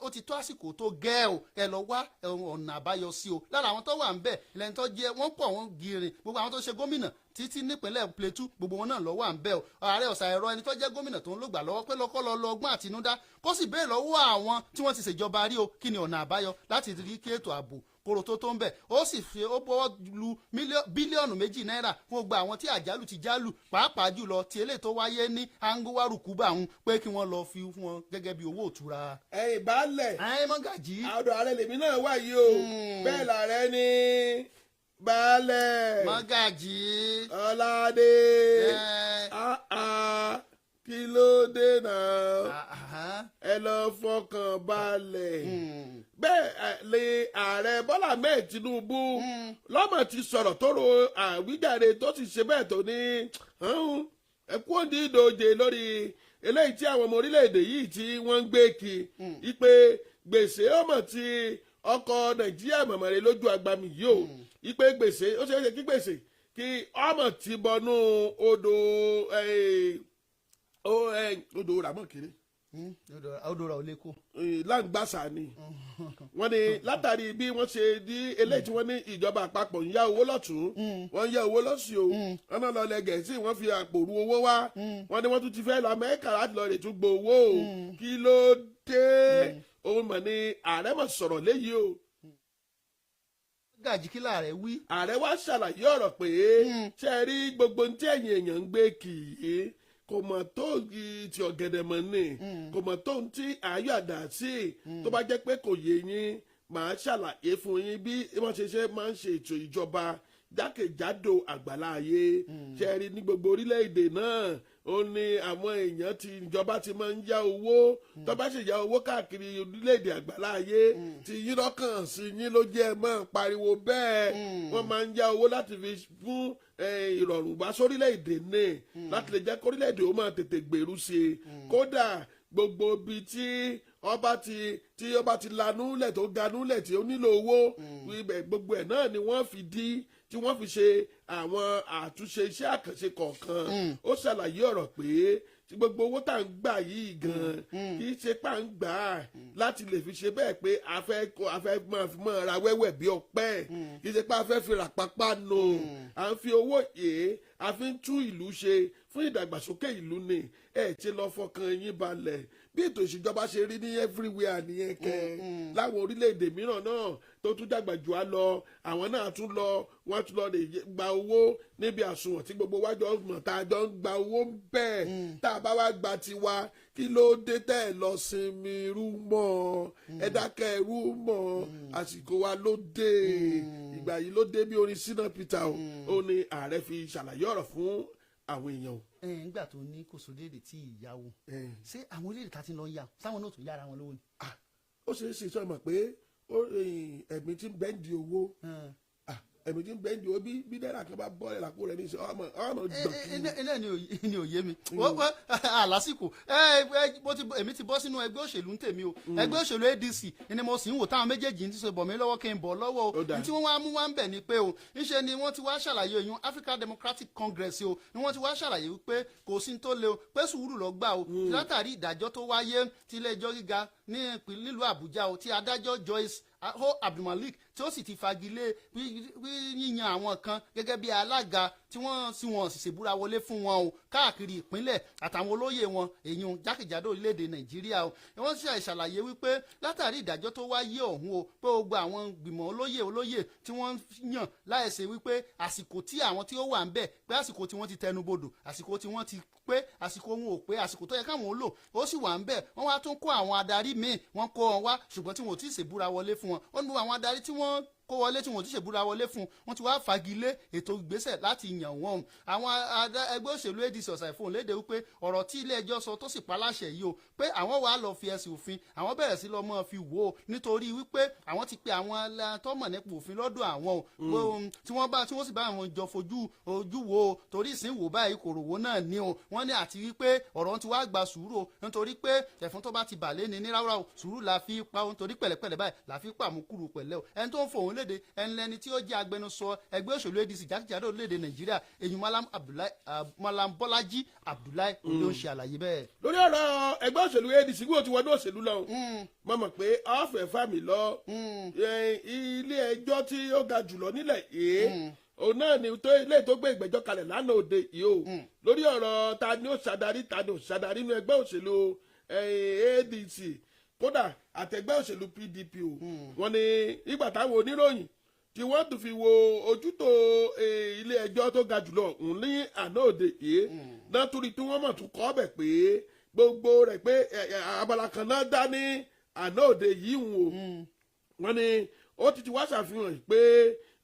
ó ti tó àsìkò tó gẹ́ o, ẹ lọ wá ọ̀nà àbáyọ sí o. Lára àwọn tó wà ń bẹ̀ lẹ́ni tó jẹ́ wọ́n pọ̀, wọ́n gírin gbogbo àwọn tó ṣe gómìnà títí nípínlẹ̀ Plateau, gbogbo wọn náà ló wà ń bẹ̀ o. Ààrẹ ọ̀sà ẹ̀rọ ẹni tó jẹ́ gómìnà tó ń lògbà lọ́wọ́ pé lọ́kọ́ lọ lọ ọgbọ́n àtinúdá, kó sì béèrè lọ́wọ́ àwọn tí wọ́n ti ṣèjọba rí o, kí ni ọ̀nà àbáyọ láti rí kí ètò ààbò kóró tó tó ń bẹ̀. Ó sì fi ó bọ́wọ́ lu 2 bílíọ̀nù náírà fún gbogbo àwọn tí àjálù ti jálù, pàápàá jùlọ ti eléyìí tó wáyé ní Anguwa Rukuba ń pé kí wọ́n lọ fi fún wọn gẹ́gẹ́ bí owó òtura. Ẹ̀yin baálẹ̀. Ẹ̀yin mọ́gàjì. Àdó ààrẹ lèmi náà wà yìí o. Bẹ́ẹ̀ làárẹ̀ ní baálẹ̀. Mọ́gàjì. Ọ̀làdé. Ẹ̀. Ah, ah, kí ló dé náà? Ẹ lọ fọkàn balẹ̀. Bẹ́ẹ̀ lè ààrẹ Bọ́lá Ahmed Tinubu lọ́mọ ti sọ̀rọ̀ tó ro àwíjàre, tó sì ṣe bẹ́ẹ̀ tó ní ẹ kú òǹdí ìdòjè lórí eléyìí tí àwọn ọmọ orílẹ̀-èdè yìí tí wọ́n ń gbé kí ipe gbèsè ọmọ tí ọkọ̀ Nàìjíríà mọ̀mọ́rẹ́ lójú agbami yìí o, ipe gbèsè ó ṣeé ṣe kí gbèsè kí ọmọ ti bọnú odò odò ràmọ̀kiri. Odò rà ó lé kó. Láǹgbàṣà ni wọ́n ní látàrí bí wọ́n ṣe di eléyìí tí wọ́n ní ìjọba àpapọ̀ ń yá owó lọ́tún, wọ́n ń yá owó lọ́sì o, wọ́n náà lọ lẹ Gẹ̀ẹ́sì, wọ́n fi àpò ru owó wá, wọ́n ní wọ́n tún ti fẹ́ lọ Amẹ́ríkà láti lọ rè tún gbọ́ owó o. Kí ló dé? Òun mọ̀ ni ààrẹ mọ̀ sọ̀rọ̀ léyìí o. Gàjí, kí láàrẹ wí? Ààrẹ wá ṣàlàyé ọ̀rọ̀ pé ṣe é rí gbogbo ní tí ẹ̀yin èèyàn ń gbé kì í kò mọ̀ tó ti ọ̀gẹ̀dẹ̀ mọ̀ ni, kò mọ̀ tó ń tí ààyò àdá sí. Tó bá jẹ́ pé kò yé yín, màá ṣàlàyé fún yín bí wọ́n ṣe ṣe máa ń ṣe ètò ìjọba jákèjádò àgbàlá ayé. Ṣe rí ní gbogbo orílẹ̀-èdè náà, ó ní àwọn èèyàn ti ìjọba ti máa ń yá owó. Tó bá sì yá owó káàkiri orílẹ̀-èdè àgbàlá ayé, tí yín lọ́kàn sí yín ló jẹ́ ẹ máa pariwo bẹ́ẹ̀. Wọ́n máa ń yá owó láti fi fún ìrọ̀rùn bá sórílẹ̀-èdè ní láti lè jẹ́ kórílẹ̀-èdè ó máa tètè gbèrú sí i. Kódà gbogbo ibi tí ọba ti lanúlẹ̀ tó ganúlẹ̀ tí ó nílò owó ibẹ̀, gbogbo ẹ̀ náà ni wọ́n fi dí tí wọ́n fi ṣe àwọn àtúnṣe iṣẹ́ àkànṣe kọ̀ọ̀kan. Ó ṣàlàyé ọ̀rọ̀ pé tí gbogbo owó tá à ń gbà yìí gan, kì í ṣe pà ń gbà á láti lè fi ṣe bẹ́ẹ̀ pé a fẹ́ máa fi máa ra wẹ́wẹ́ bí ọpẹ́, kì í ṣe pé a fẹ́ fi rà pápá nù. À ń fi owó yìí, a fi ń tú ìlú ṣe fún ìdàgbàsókè ìlú ni. Ẹ ti lọ fọkàn yín balẹ̀. Bí ètò ìṣèjọba ṣe rí ní everywhere nìyẹn kẹ. Láwọn orílẹ̀-èdè mìíràn náà tó tún dàgbà jù á lọ, àwọn náà tún lọ, wọ́n tún lọ lè gba owó níbi àsùnwọ̀n tí gbogbo wájọ mọ̀ tá a jọ ń gba owó ń bẹ́ẹ̀. Tá a bá wá gba tiwa, kí ló dé tẹ́ ẹ lọ sinmi rú mọ́? Ẹ dákẹ́ rú mọ́. Àsìkò wa ló dé, ìgbà yìí ló dé bí orin Shina Peter o. Ó ní ààrẹ fi ṣàlàyé ọ̀rọ̀ fún àwọn èèyàn o. Ẹ ńgbà tó ní kò sórílẹ̀-èdè tí ìyàwó, ṣé àwọn orílẹ̀-èdè tá a ti lọ yà sáwọn náà tún yára wọn lówó ni? Ah, ó ṣeé ṣe. Sọ ma pé ẹ̀mí tí ń bẹ́ǹdì owó, ẹ̀mí tí ń bẹ́ǹdì owó, bí náírà kan bá bọ́ọ̀lù lápò rẹ̀ ní ìṣe ọmọ ọmọ gbọ̀n kí. Iná ni òye mi wọ́n àlásìkò ẹ ẹ bó ti èmi ti bọ́ sínú ẹgbẹ́ òṣèlú ń tèmi o. Ẹgbẹ́ òṣèlú ADC ni mo sì ń wò táwọn méjèèjì ń ti ṣe bọ̀ mí lọ́wọ́ kí n bọ̀ lọ́wọ́ o. Ó dáa. Ní tí wọ́n wá mú wá ń bẹ̀ ni pé o, ńṣe ni wọ́n ti wá ṣàlàyé oyún African Democratic Congress o, ni wọ́n ti wá ṣàlàyé wípé kò sí ní tó le o, pé sùúrù ló gbà o, látàrí ìdájọ́ tó wáyé tí ilé ẹjọ́ gíga. ní nílùú Àbújá o, tí adájọ́ Joyce O Abdulmalik tí ó sì ti fagilé yíyan àwọn kan gẹ́gẹ́ bí alága tí wọ́n sì wọ́n sì ṣèbúra wọlé fún wọn o káàkiri ìpínlẹ̀ àtàwọn olóyè wọn èyí jákèjádò orílẹ̀-èdè Nàìjíríà o. Wọ́n sì ṣàlàyé wípé látàrí ìdájọ́ tó wáyé ọ̀hún o, pé gbogbo àwọn gbìmọ̀ olóyè olóyè tí wọ́n yàn láìṣe wípé àsìkò tí àwọn tí ó wà ń bẹ̀ pé àsìkò tí wọ́n ti tẹnubodò, àsìkò tí wọ́n ti pé àsìkò wọn ò pé, àsìkò tó yẹ káwọn ó lò ó sì wà ń bẹ̀. Wọ́n wá tún kó àwọn adarí míì, wọ́n kó wọn wá, ṣùgbọ́n tí wọn ò tí ì ṣèbúra wọlé fún wọn. Ó ní gbogbo àwọn adarí tí wọ́n kó wọlé tí wọn ò tí ì ṣèbúra wọlé fún wọn ti wá fagilé ètò ìgbésẹ̀ láti yàn wọ́n. Àwọn ẹgbẹ́ òṣèlú ADC ọ̀sà ìfòhùn léde wípé ọ̀rọ̀ tí ilé ẹjọ́ sọ tó sì pa láṣẹ yìí o, pé àwọn wàá lọ fi ẹsẹ̀ òfin, àwọn bẹ̀rẹ̀ sí lọ mọ́ fi wò ó, nítorí wípé àwọn ti pe àwọn tó mọ̀ nípa òfin lọ́dọ̀ àwọn o, pé tí wọ́n bá tí wọ́n sì bá àwọn jọ fojú ojú wo o, torí ìsìn wò báyìí kòròwó náà ní o. Wọ́n ní àti wípé ọ̀rọ̀ ti wá gba sùúrù o, nítorí pé ẹ̀fọn tó bá ti bà lé ní ní ráúráú, sùúrù la fi pa o, nítorí pẹ̀lẹ́pẹ̀lẹ́ báyìí la fi pàmùkúrú pẹ̀lẹ́ o. Ẹni tó ń fòun léde ẹni lẹni tí ó jẹ́ agbẹnusọ ẹgbẹ́ òṣèlú ADC jákèjádò orílẹ̀-èdè Nàìjíríà, èyí Malam Abdullahi, Malam Bọ́lájí Abdullahi ló ń ṣe àlàyé bẹ́ẹ̀. Lórí ọ̀rọ̀ ẹgbẹ́ òṣèlú ADC gbọ́dọ̀ ti wọnú òṣèlú lọ, mo mọ̀ pé ọ̀fẹ́ fàmì lọ ilé ẹjọ́ tí ó ga jùlọ nílẹ̀ yìí, òun náà ni tó ilé tó gbé ìgbẹ́jọ́ kalẹ̀ lánàá òde yìí o, lórí ọ̀rọ̀ ta ni ó ṣàdarí, ta ni ó ṣàdarí nínú ẹgbẹ́ òṣèlú ADC, kódà àtẹgbẹ́ òṣèlú PDP o. Wọ́n ní ìgbà táwọn oníròyìn tí wọ́n tún fi wo ojútò ilé ẹjọ́ tó ga jùlọ ń ní àná òde yìí náà, torí tí wọ́n mọ̀ tún kọ́ bẹ̀ pé gbogbo rẹ̀ pé abala kan náà dá ní àná òde yìí ń wò. Wọ́n ní ó ti wá ṣàfihàn pé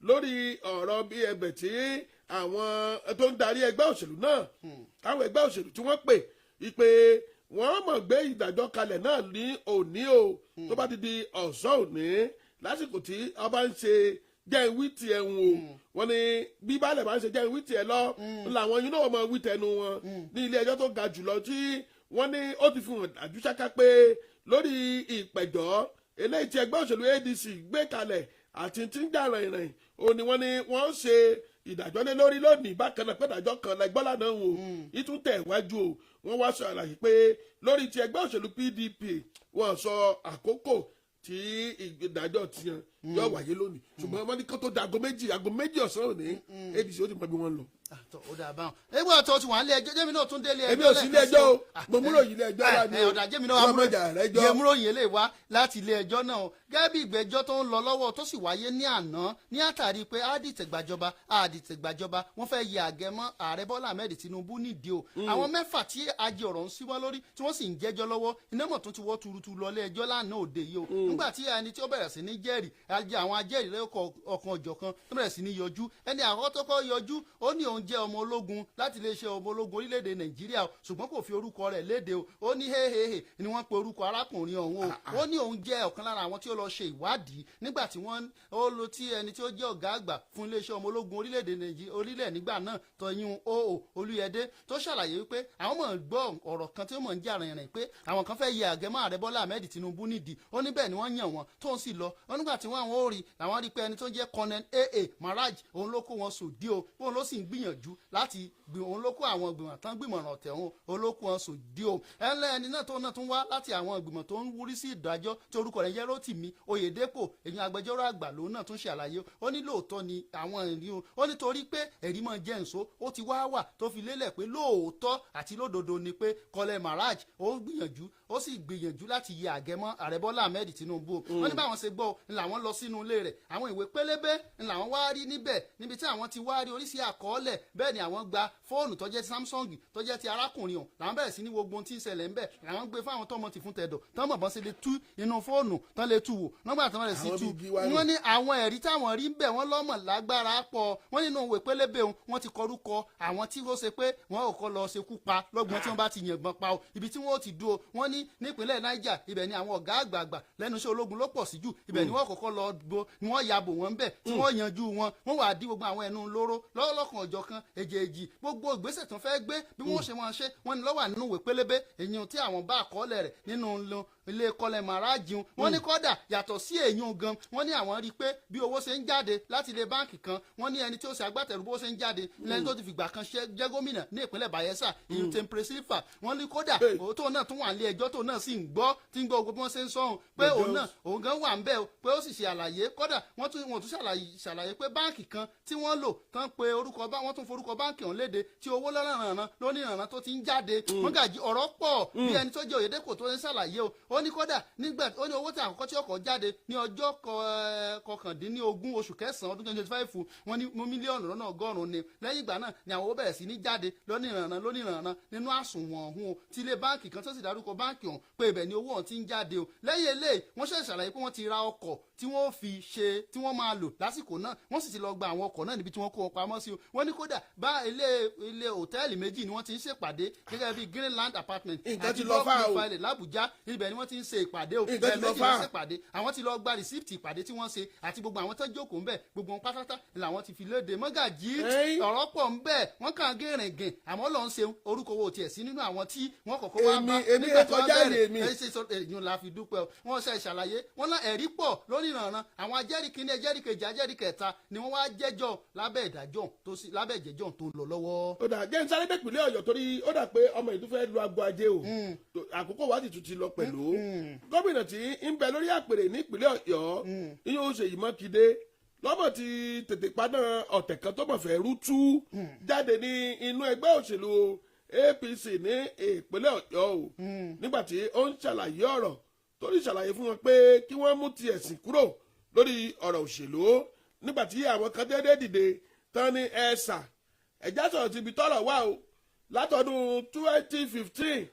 lórí ọ̀rọ̀ bí ẹ̀bẹ̀ tí àwọn tó ń darí ẹgbẹ́ òṣèlú náà, táwọn ẹgbẹ́ òṣèlú tí wọ́n pè ìpè, wọ́n mọ̀ gbé ìdájọ́ kalẹ̀ náà ní òní o, tó bá ti di ọ̀sán òní lásìkò tí ọba ń ṣe jẹ́ ìwí tiẹ̀ ń wò. Wọ́n ní bí baálẹ̀ bá ń ṣe jẹ́ ìwí tiẹ̀ lọ, làwọn yìí náà mọ̀ wí tẹnu wọn ní ilé ẹjọ́ tó ga jùlọ, tí wọ́n ní ó ti fi hàn dájú ṣáká pé lórí ìpẹ̀jọ́ eléyìí tí ẹgbẹ́ òṣèlú ADC gbé kalẹ̀ àti tí ń jà rìnrìn òun ni wọ́n ní wọ́n ń ṣe ìdájọ́ lé lórí lónìí. Bákan náà pé ìdájọ́ kan lẹ́gbọ́n lánàá wò ìtúntẹ̀ iwájú o, wọ́n wá sọ àlàyé pé lórí ti ẹgbẹ́ òṣèlú PDP, wọ́n sọ àkókò tí ìdájọ́ tiẹ̀ yóò wáyé lónìí, ṣùgbọ́n wọ́n ní kó tó da 2:00, 2:00 ọ̀sán òní, ADC ó ti mọ bí wọ́n ń lọ. Àtọ ó dà báwọn egbò tó ti wà nílé ẹjọ́, jẹ́mi náà tún délé ẹjọ́. Èmi ò sí ilé ẹjọ́ o, mo múrò yìí ilé ẹjọ́ wà ní o. Ọ̀dà jẹ́mi náà wà Ọlọ́mọdé rẹ jọ́. Jẹ́múròyìn eléyìí wá láti ilé ẹjọ́ náà o, gẹ́gẹ́ bí ìgbẹ́jọ́ tó ń lọ lọ́wọ́ tó sì wáyé ní àná ní àtàrí pé àdìtẹ̀gbàjọba àdìtẹ̀gbàjọba wọ́n fẹ́ yẹ àgẹ̀mọ́ ààrẹ Bọ́lá Ahmed Tinubu nídìí o. Àwọn 6 tí ajé ọ̀rọ̀ ń síwọ́ lórí tí wọ́n sì ń jẹ́jọ́ lọ́wọ́ iná mọ̀ tó ti wọ́ tuurutu lọ ilé ẹjọ́ lánàá òde yìí o, nígbà tí ẹni tí ó bẹ̀rẹ̀ sí ní jẹ́rìí ajé àwọn ajẹ́rìí lẹ́kọ̀ọ́ ọ̀kan ọ̀jọ̀kan tó bẹ̀rẹ̀ sí ní yọjú. Ẹni àkọ́kọ́ tó kọ́ yọjú, ó ní òun jẹ́ ọmọ ológun láti iléeṣẹ́ ọmọ ológun orílẹ̀-èdè Nàìjíríà o, ṣùgbọ́n kò fi orúkọ rẹ̀ léde o. Ó ní hehehe ni wọ́n pe orúkọ arákùnrin ọ̀hún o. Ó ní òun jẹ́ ọ̀kan lára àwọn tí ó lọ ṣe ìwádìí nígbà tí wọ́n ó lo tí ẹni tí ó jẹ́ ọ̀gá àgbà fún iléeṣẹ́ ọmọ ológun orílẹ̀-èdè Nàìjíríà orílẹ̀ nígbà náà, Tọ́yún oo Olúyẹdé, tó ṣàlàyé wípé àwọn mọ̀ ń gbọ́ ọ̀rọ̀ kan tí ó mọ̀ ń jà rìnrìn pé àwọn kan fẹ́ yẹ àgẹ́mọ́ ààrẹ Bọ́lá Ahmed Tinubu nídìí. Ó ní bẹ́ẹ̀ ni wọ́n yàn wọ́n tó ń sì lọ. Ó nígbà tí wọ́n àwọn ò rí làwọn rí pé ẹni tó jẹ́ Colonel AA Maraj òun ló kó wọn sòdí o, òun ló sì ń gbìyànjú láti òun ló kó àwọn ìgbìmọ̀ tán gbìmọ̀ràn ọ̀tẹ̀ òun olókùn wọn sòdí o. Ẹnlẹ́ ẹni náà tó náà tún wá láti àwọn ìgbìmọ̀ tó ń wúrí sí ìdájọ́ tí orúkọ rẹ̀ jẹ́ Rótìmí Oyèdépò, èyí agbẹjọ́rò àgbà lòun náà tún ṣe àlàyé. Ó ní lóòótọ́ ni àwọn ẹ̀rí o, ó ní torí pé ẹ̀rí máa jẹ́ ǹso ó ti wá wà tó fi lélẹ̀ pé lóòótọ́ àti lódodo ni pé Colonel Maraj ó gbìyànjú, ó sì gbìyànjú láti yẹ àgẹ̀mọ́ ààrẹ Bọ́lá Ahmed Tinubu. Wọ́n ní báwọn ṣe gbọ́ ni làwọn lọ sínú ilé rẹ̀, àwọn ìwé pélébé ni làwọn wá rí níbẹ̀, níbi tí àwọn ti wá rí oríṣi àkọọ́lẹ̀. Bẹ́ẹ̀ ni àwọn gba fóònù tó jẹ́ ti Samsung tó jẹ́ ti arákùnrin ọ̀hún, làwọn bẹ̀rẹ̀ sí ní wo gbogbo tí ń ṣẹlẹ̀ ńbẹ̀, làwọn gbé fáwọn tọmọ ti fún tẹ̀dọ̀ tán mọ̀ bọ́n ṣe lè tú inú fóònù tán lè tú wò nígbà tán bẹ̀rẹ̀ sí Àwọn tú bíi igi wá nù. Wọ́n ní àwọn ẹ̀rí táwọn rí ń bẹ̀ wọ́n lọ́mọ̀ lágbára pọ̀. Wọ́n nínú ìwé pélébé òun wọ́n ti kọrúkọ àwọn tí ó ṣe pé wọ́n ò kọ́ lọ ṣekú pa lọ́gbọ́n tí wọ́n bá ti yìnbọn pa o, ibi tí wọ́n ó ti dúró. Wọ́n ní nípínlẹ̀ Niger, ibẹ̀ ni àwọn ọ̀gá àgbààgbà lẹ́nu iṣẹ́ ológun ló pọ̀ sí jù, ibẹ̀ ni wọ́n kọ́kọ́ lọ gbó ni wọ́n ya bò wọ́n bẹ̀ tí wọ́n yanjú wọn, wọ́n wà á dí gbogbo àwọn ẹnu lóró lọ́lọ́kan ọ̀jọ̀ kan èjèèjì. Gbogbo ìgbésẹ̀ tó fẹ́ gbé bí wọ́n ṣe máa ṣe wọ́n ní lọ́wọ́ nínú ìwé pélébé èyí tí àwọn bá àkọọ́lẹ̀ rẹ̀ nínú Ilé kọ́lẹ̀ màrájìun. Wọ́n ní kọ́dà yàtọ̀ sí èyún gan, wọ́n ní àwọn rí i pé bí owó ṣe ń jáde láti ilé báǹkì kan, wọ́n ní ẹni tí ó ṣe agbátẹrù bó ṣe ń jáde lẹ́ni tó ti fìgbà kan jẹ́ gómìnà ní ìpínlẹ̀ Bayelsa, ìlú Tempere Silva. Wọ́n ní kódà tó náà tún wà nílé ẹjọ́, tó náà sì ń gbọ́, tí ń gbọ́ gbogbo bí wọ́n ṣe ń sọ̀hún pé òun náà, òun gan wà ń bẹ̀ o, pé ó sì ṣe àlàyé. Kódà wọ́n tún ṣàlàyé pé báǹkì kan tí wọ́n lò tán pé orúkọ bá wọ́n tún forúkọ báǹkì ọ̀hún léde, tí owó lọ́nàrànà lónìrànà tó ti ń jáde. Wọ́n gàjí ọ̀rọ̀ pọ̀ bí ẹni tó jẹ́ Òyedèkò tó ń ṣàlàyé o. Ó ní kódà nígbà ó ní owó tí àkọ́kọ́ tí ọkọ̀ jáde ní ọjọ́ 19 oṣù kẹsàn-án ọdún 2025, wọ́n ní 100,000,000 ni. Lẹ́yìn ìgbà náà ni àwọn owó bẹ̀rẹ̀ sí ní jáde lónìrànà lónìrànà nínú àsùnwọ̀n ọ̀hún o, tí ilé báǹkì kan tó sì dárúkọ báǹkì ọ̀hún pé ibẹ̀ ni owó ọ̀hún ti ń jáde o. Lẹ́yìn eléyìí, wọ́n ṣẹ̀ ṣàlàyé pé wọ́n ti ra ọkọ̀ tí wọ́n fi ṣe, tí wọ́n máa lò lásìkò náà. Wọ́n sì ti lọ gba àwọn ọkọ̀ náà níbi tí wọ́n kó wọn pamọ́ sí o. Wọ́n ní kódà bá ilé hòtẹ́ẹ̀lì méjì ni wọ́n ti ń ṣèpàdé, gẹ́gẹ́ bí Greenland Apartment Nǹkan ti àti lọ fà o. Rock l'Abuja. Ibẹ̀ ni wọ́n ti ń ṣe ìpàdé o. Nǹkan ti lọ Ẹ̀ẹ̀mejì fà. ló ṣèpàdé. Àwọn ti lọ gba receipt ìpàdé tí wọ́n ṣe àti gbogbo àwọn tó jókòó ńbẹ̀, gbogbo wọn pátápátá làwọn ti fi léde. Mọ́gàjí, ọ̀rọ̀ pọ̀ ńbẹ̀, wọ́n kàn gẹ̀rẹ̀gẹ̀, àmọ́ lọ́n ṣe orúkọ wo tiẹ̀ sí nínú àwọn tí wọ́n kọ́kọ́ wá bá Èmi nígbà tí wọ́n kọjá bẹ̀rẹ̀. èmi. Ẹ ṣe sọ èyí la fi dúpẹ́ o. Wọ́n ṣe ìṣàlàyé wọ́n lá ẹ̀rí pọ̀ lórí ìrànràn. Àwọn ajẹ́rìí kínní, ajẹ́rìí kejì, ajẹ́rìí kẹta ni wọ́n wá jẹ́jọ́ lábẹ́ ìdájọ́ tó sí lábẹ́ ìjẹ́jọ́ tó ń lọ lọ́wọ́. Ó dà jẹ́ n sáré dẹ́pìlẹ̀ Ọ̀yọ́, torí ó dà pé ọmọ ìlú fẹ́ lu aago ajé o. Àkókò wa sì tún ti lọ pẹ̀lú. Gómìnà tí ń bẹ lórí àpèrè nípìnlẹ̀ Ọ̀yọ́, ìyẹn Ṣèyí Mákindé, lọ́mọ ti tètè paná ọ̀tẹ̀ kan tó mọ̀ fẹ́ rútú jáde ní inú ẹgbẹ́ òṣèlú APC ní ìpínlẹ̀ Ọ̀yọ́ o, nígbà tí ó ń ṣàlàyé ọ̀rọ̀ tó ní ṣàlàyé fún wọn pé kí wọ́n mú ti ẹ̀sìn kúrò lórí ọ̀rọ̀ òṣèlú, nígbà tí àwọn kan déédéé dìde tán ní ẹ̀sà ẹ̀já sọ̀rọ̀ ti ibi tọ́rọ̀ wà o. Látọdún 2015,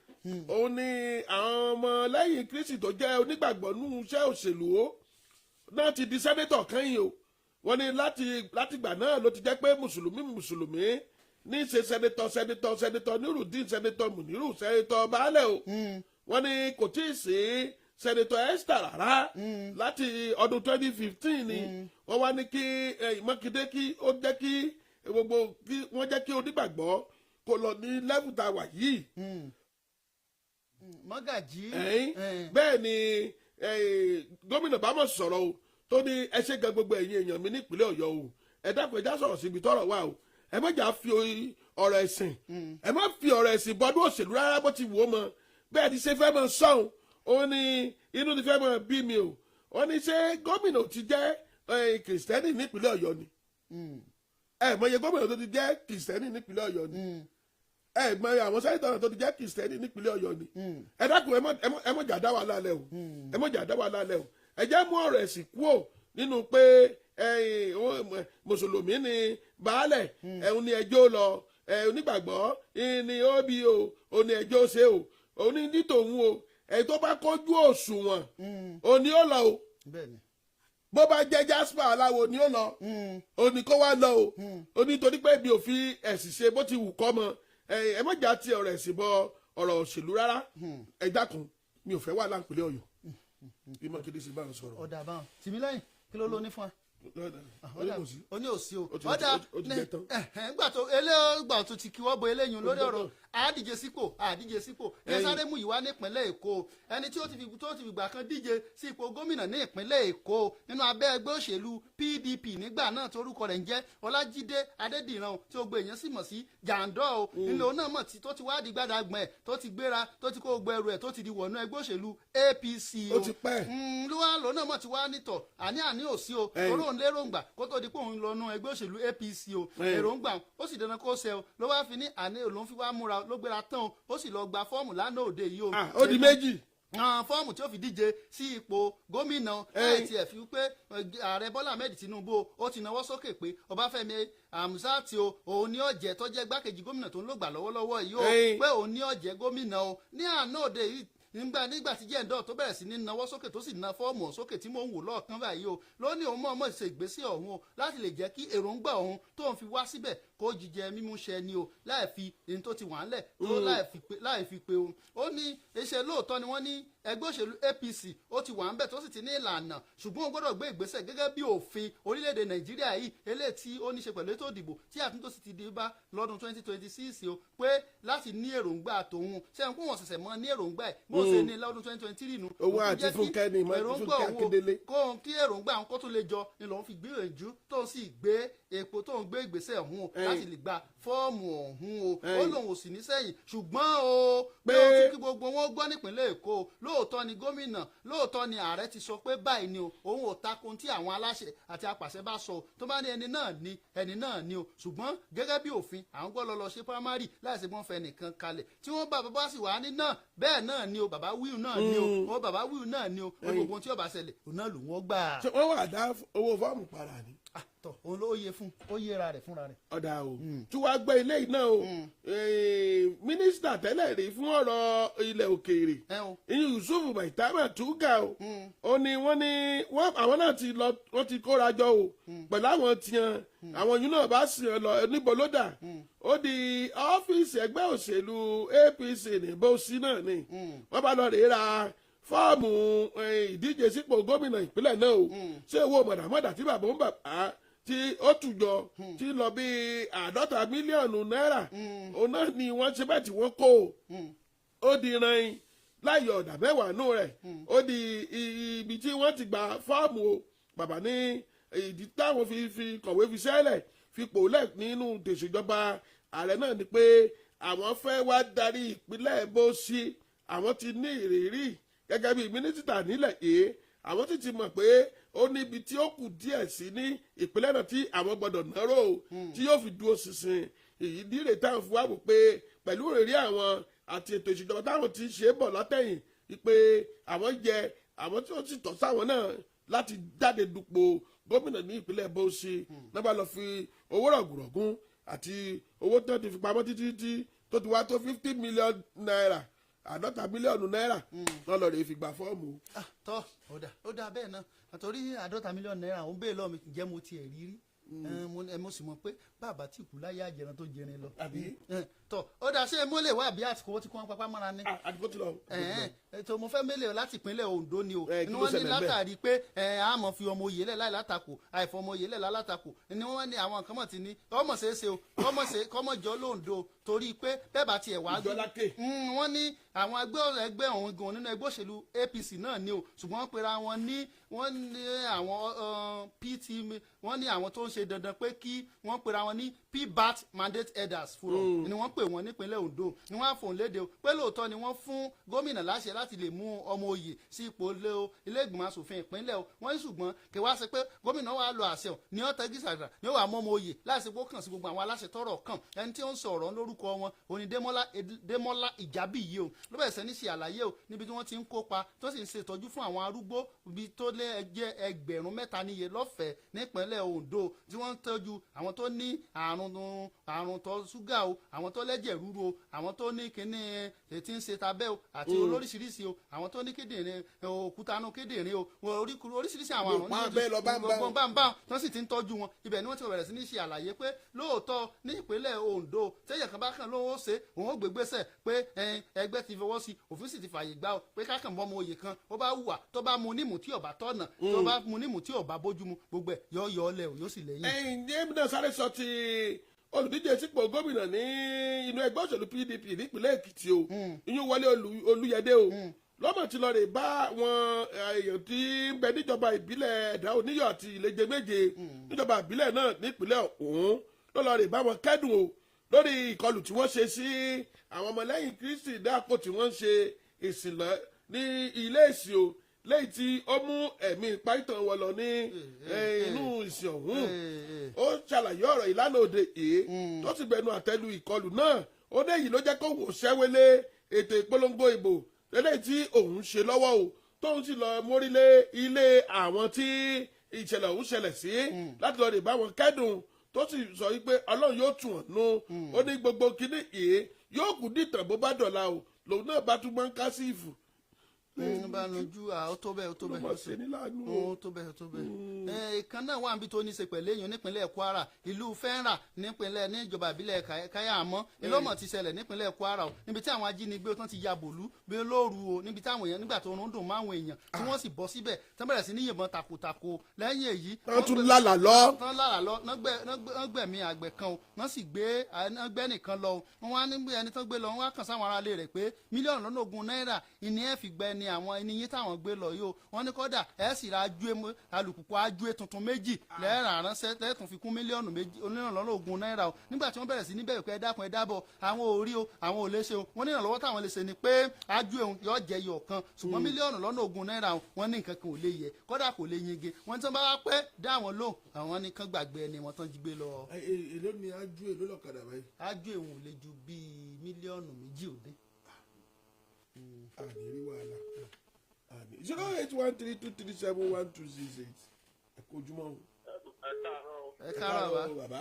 òun ni àwọn ọmọ lẹ́yìn Kristi tó jẹ́ onígbàgbọ́ nínú iṣẹ́ òṣèlú náà ti di senator kẹ́yìn o. Wọ́n ní látìgbà náà ló ti jẹ́ pé mùsùlùmí mùsùlùmí ní í ṣe senator, senator, Senator Nurudeen, Senator Muniru, Senator Baálẹ̀ o. Wọ́n ní kò tí ì sí Senator Esther rárá láti ọdún 2015 ni. Wọ́n wá ní kí Mákindé kí ó jẹ́ kí gbogbo kí wọ́n jẹ́ kí onígbàgbọ́ kó lọ ní level tá a wà yìí. Mọ́gàjí. Ẹ̀yìn bẹ́ẹ̀ ni gómìnà bámọ̀ sọ̀rọ̀ o, tó ní ẹ ṣe gan gbogbo ẹ̀yin èèyàn mi nípìnlẹ̀ Ọ̀yọ́ o. Ẹ dákun, ẹ já sọ̀rọ̀ síbi tọ́rọ̀ wà o. Ẹ má jà fi ọ̀rọ̀ ẹ̀sìn, ẹ má fi ọ̀rọ̀ ẹ̀sìn bọ́dún òṣèlú rárá bó ti wù ó mọ. Bẹ́ẹ̀ ti ṣe fẹ́ mọ sọ́hun, ó ní inú ti fẹ́ mọ bí mi o. Wọ́n ní ṣé gómìnà ti jẹ́ kìrìsìtẹ́nì nípìnlẹ̀ Ọ̀yọ́ ni? Ẹ mọ iye gómìnà tó ti jẹ́ kìrìsìtẹ́nì nípìnlẹ̀ Ọ̀yọ́ ni? Ẹ mọ àwọn senator tó ti jẹ́ kìrìsìtẹ́nì nípìnlẹ̀ Ọ̀yọ́ ni? Ẹ dákun, ẹ mọ jà dá wàhálà lẹ o, ẹ mọ jà dá wàhálà lẹ o. Ẹ jẹ́ mú ọ̀rọ̀ ẹ̀sìn kúò nínú pé mùsùlùmí ni baálẹ̀ ẹ̀hún ni ẹjọ́ lọ, onígbàgbọ́ ni ó bí o, ò ní ẹjọ́ ṣe o, òní ní tòun o. Ẹ̀ tó bá kọjú òṣùwọ̀n, òní ó lọ o. Bó bá jẹ́ Jasper aláwo ni ó lọ, òní kó wá lọ o. Ó ní torí pé mi ò fi ẹ̀sìn ṣe bó ti wù kọ́ mọ. Ẹ má jà ti ọ̀rọ̀ ẹ̀sìn bọ ọ̀rọ̀ òṣèlú rárá. Ẹ dákun, mi ò fẹ́ wà láǹpẹ̀lẹ̀ Ọ̀yọ́ bí Mákindé sì bá ń sọ̀rọ̀. Ọ̀dà báwọn Tìmílẹ́yìn, kí ló ló ní fún wa? Ó ní kò sí. Ó ní òsì o. Ọ̀dà Ó ti jẹ tán. Nígbà tó eléyìí tó ti kí wọ́n bo eléyìí lórí ọ̀rọ̀ àdíje sípò, àdíje sípò ẹ, sáré mú ìwá nípínlẹ̀ Èkó. Ẹni tí ó ti fi tó ti fìgbà kan díje sí ipò gómìnà ní ìpínlẹ̀ Èkó nínú abẹ́ ẹgbẹ́ òṣèlú PDP nígbà náà, torúkọ rẹ̀ ń jẹ́ Ọlájídé Adédìran, tí ó gbé èèyàn sì mọ̀ sí Jàǹdọ́ o, nílò náà mọ̀ tí tó ti wá di gbádàgbọ̀n ẹ̀, tó ti gbéra, tó ti kó gbogbo ẹrù ẹ̀, tó ti di wọ̀nú ẹgbẹ́ òṣèlú APC o. Ó ti pẹ́. Ló wá lòun náà mọ̀ tí wá nítọ̀ àní àní ò sí o. Torí òun lérògbà kó tó di pé òun lọ nú ẹgbẹ́ òṣèlú APC o. Èròǹgbà ó sì dandan kó ṣe o. Ló wá fi ní àní òun fi wá múra, ló gbéra tán o, ó sì lọ gba fọ́ọ̀mù lánàá òde yìí o. Ah, ó di méjì. Àwọn fọ́ọ̀mù tí ó fi díje sí ipò gómìnà, láì tiẹ̀ fi pé ààrẹ Bọ́lá Ahmed Tinubu o, ó ti nawọ́ sókè pé Ọbáfẹ́mi Hamzat o, òun ní ọ̀jẹ̀ tó jẹ́ gbákejì gómìnà tó ń lògbà lọ́wọ́lọ́wọ́ yìí o, pé òun ní ọ̀jẹ̀ gómìnà o. Ní àná òde yìí, nígbà tí Jẹ́ǹdọ̀ tó bẹ̀rẹ̀ sí ní nawọ́ sókè, tó sì na fọ́ọ̀mù ọ̀hún sókè tí mò ń wò lọ́ọ̀kan báyìí o, ló ní òun mọ̀ọ́mọ̀ ṣe ìgbésẹ̀ ọ̀hún o láti lè jẹ́ kí èròǹgbà òun tó ń fi wá síbẹ̀. Kó jíjẹ mímú ṣẹ ni o, láì fi èyí tó ti wà ńlẹ̀ tó láì fi pe o. Ó ní iṣẹ́ lóòótọ́ ni wọ́n ní ẹgbẹ́ òṣèlú APC ó ti wà ń bẹ̀, tó sì ti ní ìlànà, ṣùgbọ́n ó gbọ́dọ̀ gbé ìgbésẹ̀ gẹ́gẹ́ bí òfin orílẹ̀-èdè Nàìjíríà yìí, eléyìí tí ó ní ṣe pẹ̀lú ètò ìdìbò tí àtúntò sì ti di bá lọ́dún 2026 o, pé láti ní èròǹgbà tòun ṣe ń kó wọn ṣẹ̀ṣẹ̀ mọ́ ní èròǹgbà ẹ̀ bó ṣe ní lọ́dún 2023 nu. Owó Òun àti jẹ́ kí Fúnkẹ́ ni, èròǹgbà Fúnkẹ́ òun o, Akíndélé. kóhun kí èròǹgbà àwọn kó tún lè jọ ni lòun fi gbìyànjú tó ń sì gbé epo tó ń gbé ìgbésẹ̀ ọ̀hún o láti lè gba fọ́ọ̀mù ọ̀hún o. Ó lòun ò sì ní sẹ́yìn, ṣùgbọ́n o pé ó tún kí gbogbo wọn gbọ́ nípìnlẹ̀ Èkó o, lóòótọ́ ni gómìnà, lóòótọ́ ni ààrẹ ti sọ pé báyìí ni o, òun ò takò tí àwọn aláṣẹ àti apàṣẹ bá sọ o, tó bá ní ẹni náà ni ẹni náà ni o, ṣùgbọ́n gẹ́gẹ́ bí òfin, àwọn gbọ́ lọ ṣe primary láìsí gbọ́n fẹ́ nìkan kalẹ̀ tí wọ́n bá bàbá sì wà ní náà bẹ́ẹ̀ náà ni o, bàbá wíwù náà ni o, ó bàbá wíwù náà ni o, ó ní gbogbo ohun tí ó bá ṣẹlẹ̀, òun náà lòun ó gbà. Ṣé wọ́n wà dá owó fọ́ọ̀mù padà ni? Ah, tọ òun ló yẹ fún ó yẹra rẹ̀ fúnra rẹ̀. Ọ̀dà o, tí wàá gbọ́ ilé yìí náà o. Mínísítà tẹ́lẹ̀ rí fún ọ̀rọ̀ ilẹ̀ òkèèrè, ẹ o, ìyún Yusuf Maitama Tuggar o, ó ní wọ́n ní wọ́n àwọn náà ti lọ, wọ́n ti kóra jọ o pẹ̀lú àwọn tiẹ̀, àwọn yìí náà bá sì lọ níbo ló dà, ó di ọ́fíìsì ẹgbẹ́ òṣèlú APC ní Bauchi náà ni wọ́n bá lọ rèé ra fọ́ọ̀mù ìdíje sípò gómìnà ìpínlẹ̀ náà o. Ṣé owó mọ̀dàmọ́dà tí bàbá ń bàbá tí ó tùjọ tí lọ bí 50 mílíọ̀nù náírà, òun náà ni wọ́n ṣe bẹ́ẹ̀ tí wọ́n kó o. Ó di ran láyọ̀ ọ̀dà mẹ́wàá nù rẹ̀, ó di ibi tí wọ́n ti gba fọ́ọ̀mù o. Bàbá ní ìdí táwọn fi kọ̀wé fi sẹ́lẹ̀ fipò lẹ̀ nínú tèṣèjọba ààrẹ náà ni pé àwọn fẹ́ wá darí ìpínlẹ̀ Bauchi. Àwọn ti ní ìrírí gẹ́gẹ́ bí mínísítà nílẹ̀ yìí, àwọn sì ti mọ̀ pé ó níbi tí ó kù díẹ̀ sí ní ìpínlẹ̀ náà tí àwọn gbọ́dọ̀ náró o tí yóò fi dúró ṣinṣin. Èyí díre táwọn fi wá wò pé pẹ̀lú ìrírí àwọn àti ètò ìṣèjọba táwọn ti ń ṣe é bọ̀ látẹ̀yìn wípé àwọn jẹ àwọn tí ó sì tọ́ sáwọn náà láti jáde dupò gómìnà ní ìpínlẹ̀ Bauchi náà, bá lọ fi owó rọ̀gùrọ̀gùn àti owó tó ti fi pamọ́ títí tí tó ti wá tó 50 million naira, 50 mílíọ̀nù náírà náà, lọ rèé fi gba fọ́ọ̀mù. Ah, tọ́ ó dà, ó dà bẹ́ẹ̀ náà, àtòrí 50 mílíọ̀nù náírà òun bẹ́ẹ̀ lọ́ọ̀ mi, ǹjẹ́ mo tiẹ̀ rí rí? Mo sì mọ̀ pé bàbá tí kú láyé àjẹrán tó jẹrin lọ. Àbí? Tọ́ ó dà, ṣé mo lè wá àbí àsìkò ó ti kó wọn papá mọ́ra ni? Ah, àdìgbò ti lọ. Ètò mo fẹ́ mélèé láti ìpínlẹ̀ Ondo ni o. Ẹ, kí Ni ló wọ́n ní ṣẹlẹ̀ ńbẹ̀? látàrí pé a mọ̀ fi ọmọ oyè lẹ̀ láì látakò, àìfọ ọmọ oyè lẹ̀ lálátakò ni wọ́n ní àwọn kan mọ̀ ti ní kọ́mọ̀ ṣeé ṣe o, kọ́mọ̀ ṣe kọ́mọ̀ jọ lóńdó, torí pé bẹ́ẹ̀ bá tiẹ̀ wá Ìjọlákè. Wọ́n ní àwọn ẹgbẹ́ ọ̀hún gan nínú ẹgbẹ́ òṣèlú APC náà ni o, ṣùgbọ́n wọ́n pera wọn ní wọ́n ní àwọn PT, wọ́n ní àwọn tó ń ṣe dandan pé kí wọ́n pera wọn ní PBAT Mandate Elders Forum ni wọ́n pè wọ́n nípínlẹ̀ Ondo, ni wọ́n á fòun léde o pé lóòótọ́ ni wọ́n fún gómìnà láṣẹ láti lè mú ọmọ oyè sí ipò ilé ìgbìmọ̀ asòfin ìpínlẹ̀ o. Wọ́n ní ṣùgbọ́n kí wá ṣe pé gómìnà wa lo àṣẹ o ní ọ̀tẹ̀ gíṣàgbà ní ó wà mọ́ ọmọ oyè láìsí pé ó kàn sí gbogbo àwọn aláṣẹ tọ́rọ̀ kàn. Ẹni tí ó ń sọ̀rọ̀ lórúkọ wọn òní Démọ́lá Ìjábí yìí o, ló bẹ̀rẹ̀ sẹ́ni ṣe àlàyé o níbi tí wọ́n ti ń kópa tó sì ń ṣe ìtọ́jú fún àwọn arúgbó ibi tó lé ẹjẹ́ 3,000 níye lọ́fẹ̀ẹ́ nípínlẹ̀ Ondo, tí wọ́n ń tọ́jú àwọn tó ní àrùn tọ́ ṣúgà o, àwọn tó lẹ́jẹ̀ ríru o, àwọn tó ní kíní ètí ń ṣe tabẹ́ o, àti olóríṣiríṣi o, àwọn tó ní kíndìnrín, òkúta nú kíndìnrín o, wọn oríṣiríṣi àwọn àrùn Gbogbo abẹ́ lọ bá ń bá. Gbogbo bá ń bá tó sì ti ń tọ́jú wọn. Ibẹ̀ ni wọ́n ti bẹ̀rẹ̀ sí ní ṣe àlàyé pé lóòótọ́ ní ìpínlẹ̀ Ondo, tẹ́yẹ̀ kan bá kàn lóun ó ṣe, òun ó gbégbésẹ̀ pé ẹn, ẹgbẹ́ ti fọwọ́ sí, òfin sì ti fààyè gbà ó pé kákan mọ́ ọmọ oyè kan ó bá hùwà tó bá mu nímú tí ọba tọ̀nà, tó bá mu nímú tí ọba bójúmu, gbogbo ẹ̀ yọ yọ ọ lẹ̀ o, yóò sì lẹ́yìn. Ẹ̀yin jẹ́mi náà sáré sọ ti olùdíje sípò gómìnà ní inú ẹgbẹ́ òṣèlú PDP nípínlẹ̀ Èkìtì o, ìyún Wọlé Olúyẹdé o, lọ́mọ̀ tí lọ́ọ́ rè bá àwọn èèyàn tí ń bẹ níjọba ìbílẹ̀ Ẹ̀dá Oníyọ̀ àti Ìleje Méje níjọba ìbílẹ̀ náà nípínlẹ̀ ọ̀hún, ló lọ́ọ́ rè bá wọn kẹ́dùn o lórí ìkọlù tí wọ́n ṣe sí àwọn ọmọlẹ́yìn Kristi dáàpọ̀ tí wọ́n ń ṣe ìsìn lọ ní ilé ìsìn o, lẹ́yìn tí ó mú ẹ̀mí python wọ lọ ní inú ìsìn ọ̀hún. Ó ṣàlàyé ọ̀rọ̀ ìlànà òde yìí, tó sì bẹnu àtẹ́lu ìkọlù náà. Ó ní èyí ló jẹ́ kó wò ṣẹ́wélé ètò ìpolongo ìbò eléyìí tí òun ṣe lọ́wọ́ o, tóun sì lọ mórílé ilé àwọn tí ìṣẹ̀lẹ̀ ọ̀hún ṣẹlẹ̀ sí láti lọ rè bá wọn kẹ́dùn, tó sì sọ wípé Ọlọ́run yóò tù wọ́n nú. Ó ní gbogbo kinní yìí yóò kú dìtàn bó bá dọ̀la o, lòun náà bá tún máa ń ká sí ìfù. Ń bá nujú à, ó tó bẹ́ẹ̀, ó tó Ló bẹ́ẹ̀. mọ̀ ṣe ní láàánú o. Ó tó bẹ́ẹ̀, ó tó bẹ́ẹ̀. Ẹ ìkan náà wà níbi tó ní í ṣe pẹ̀lú èèyàn nípínlẹ̀ Kwara, ìlú Fẹ́ńrà nípínlẹ̀ níjọba ìbílẹ̀ Káyàmọ́ ìlọ́mọ̀ ti ṣẹlẹ̀ nípínlẹ̀ Kwara o, níbi tí àwọn ajínigbé tán ti ya bòlú bí olóoru o, níbi tí àwọn èèyàn nígbà tó rún dùn máwọn èèyàn tí wọ́n sì bọ́ síbẹ̀ tán bẹ̀rẹ̀ sí ní yìnbọn takotako. Lẹ́yìn èyí, Tán tún lálàá lọ. Tán lára lọ, ná gbẹ̀mí àgbẹ̀ kan o, wọ́n sì gbé ná gbẹ́ nìkan lọ o. Wọ́n wá nígbé ẹni tán gbé lọ, wọ́n wá kàn sáwọn aráalé rẹ̀ pé 20,000,000 náírà ìní ẹ̀ fi gbẹ ni àwọn ẹni yín táwọn gbé lọ yìí o. Wọ́n ní kọ́dà ẹ̀ sì ra ajúwe alùpùpù ajúwe tuntun 2 lẹ́ẹ̀rà ránṣẹ́ lẹ́ẹ̀tún fi kún 2,000,000 náírà o. Nígbà tí wọ́n bẹ̀rẹ̀ sí níbẹ̀ pé ẹ dákun, ẹ dábọ̀, àwọn ò rí o, àwọn ò lè ṣe o. Wọ́n ní ìrànlọ́wọ́ táwọn lè ṣe ni pé ajúwe òun yóò jẹ iyọ̀ kan, ṣùgbọ́n 20,000,000 náírà o, wọ́n ní nǹkan kan ò lè yẹ, kódà kò lè yege. Wọ́n tí wọ́n bá wá pẹ́ dá àwọn lóhùn, àwọn ní kán gbàgbé ẹni wọn tán jí gbé lọ. Èló ni ájú, èló lọ́kadà báyìí? Ájú òun ò lè ju bíi 2 mílíọ̀nù òde. Àní rí wàhálà àní. 08132371268. Ẹ kú ojúmọ́ o. Ẹ káàárọ̀ bá. Bàbá.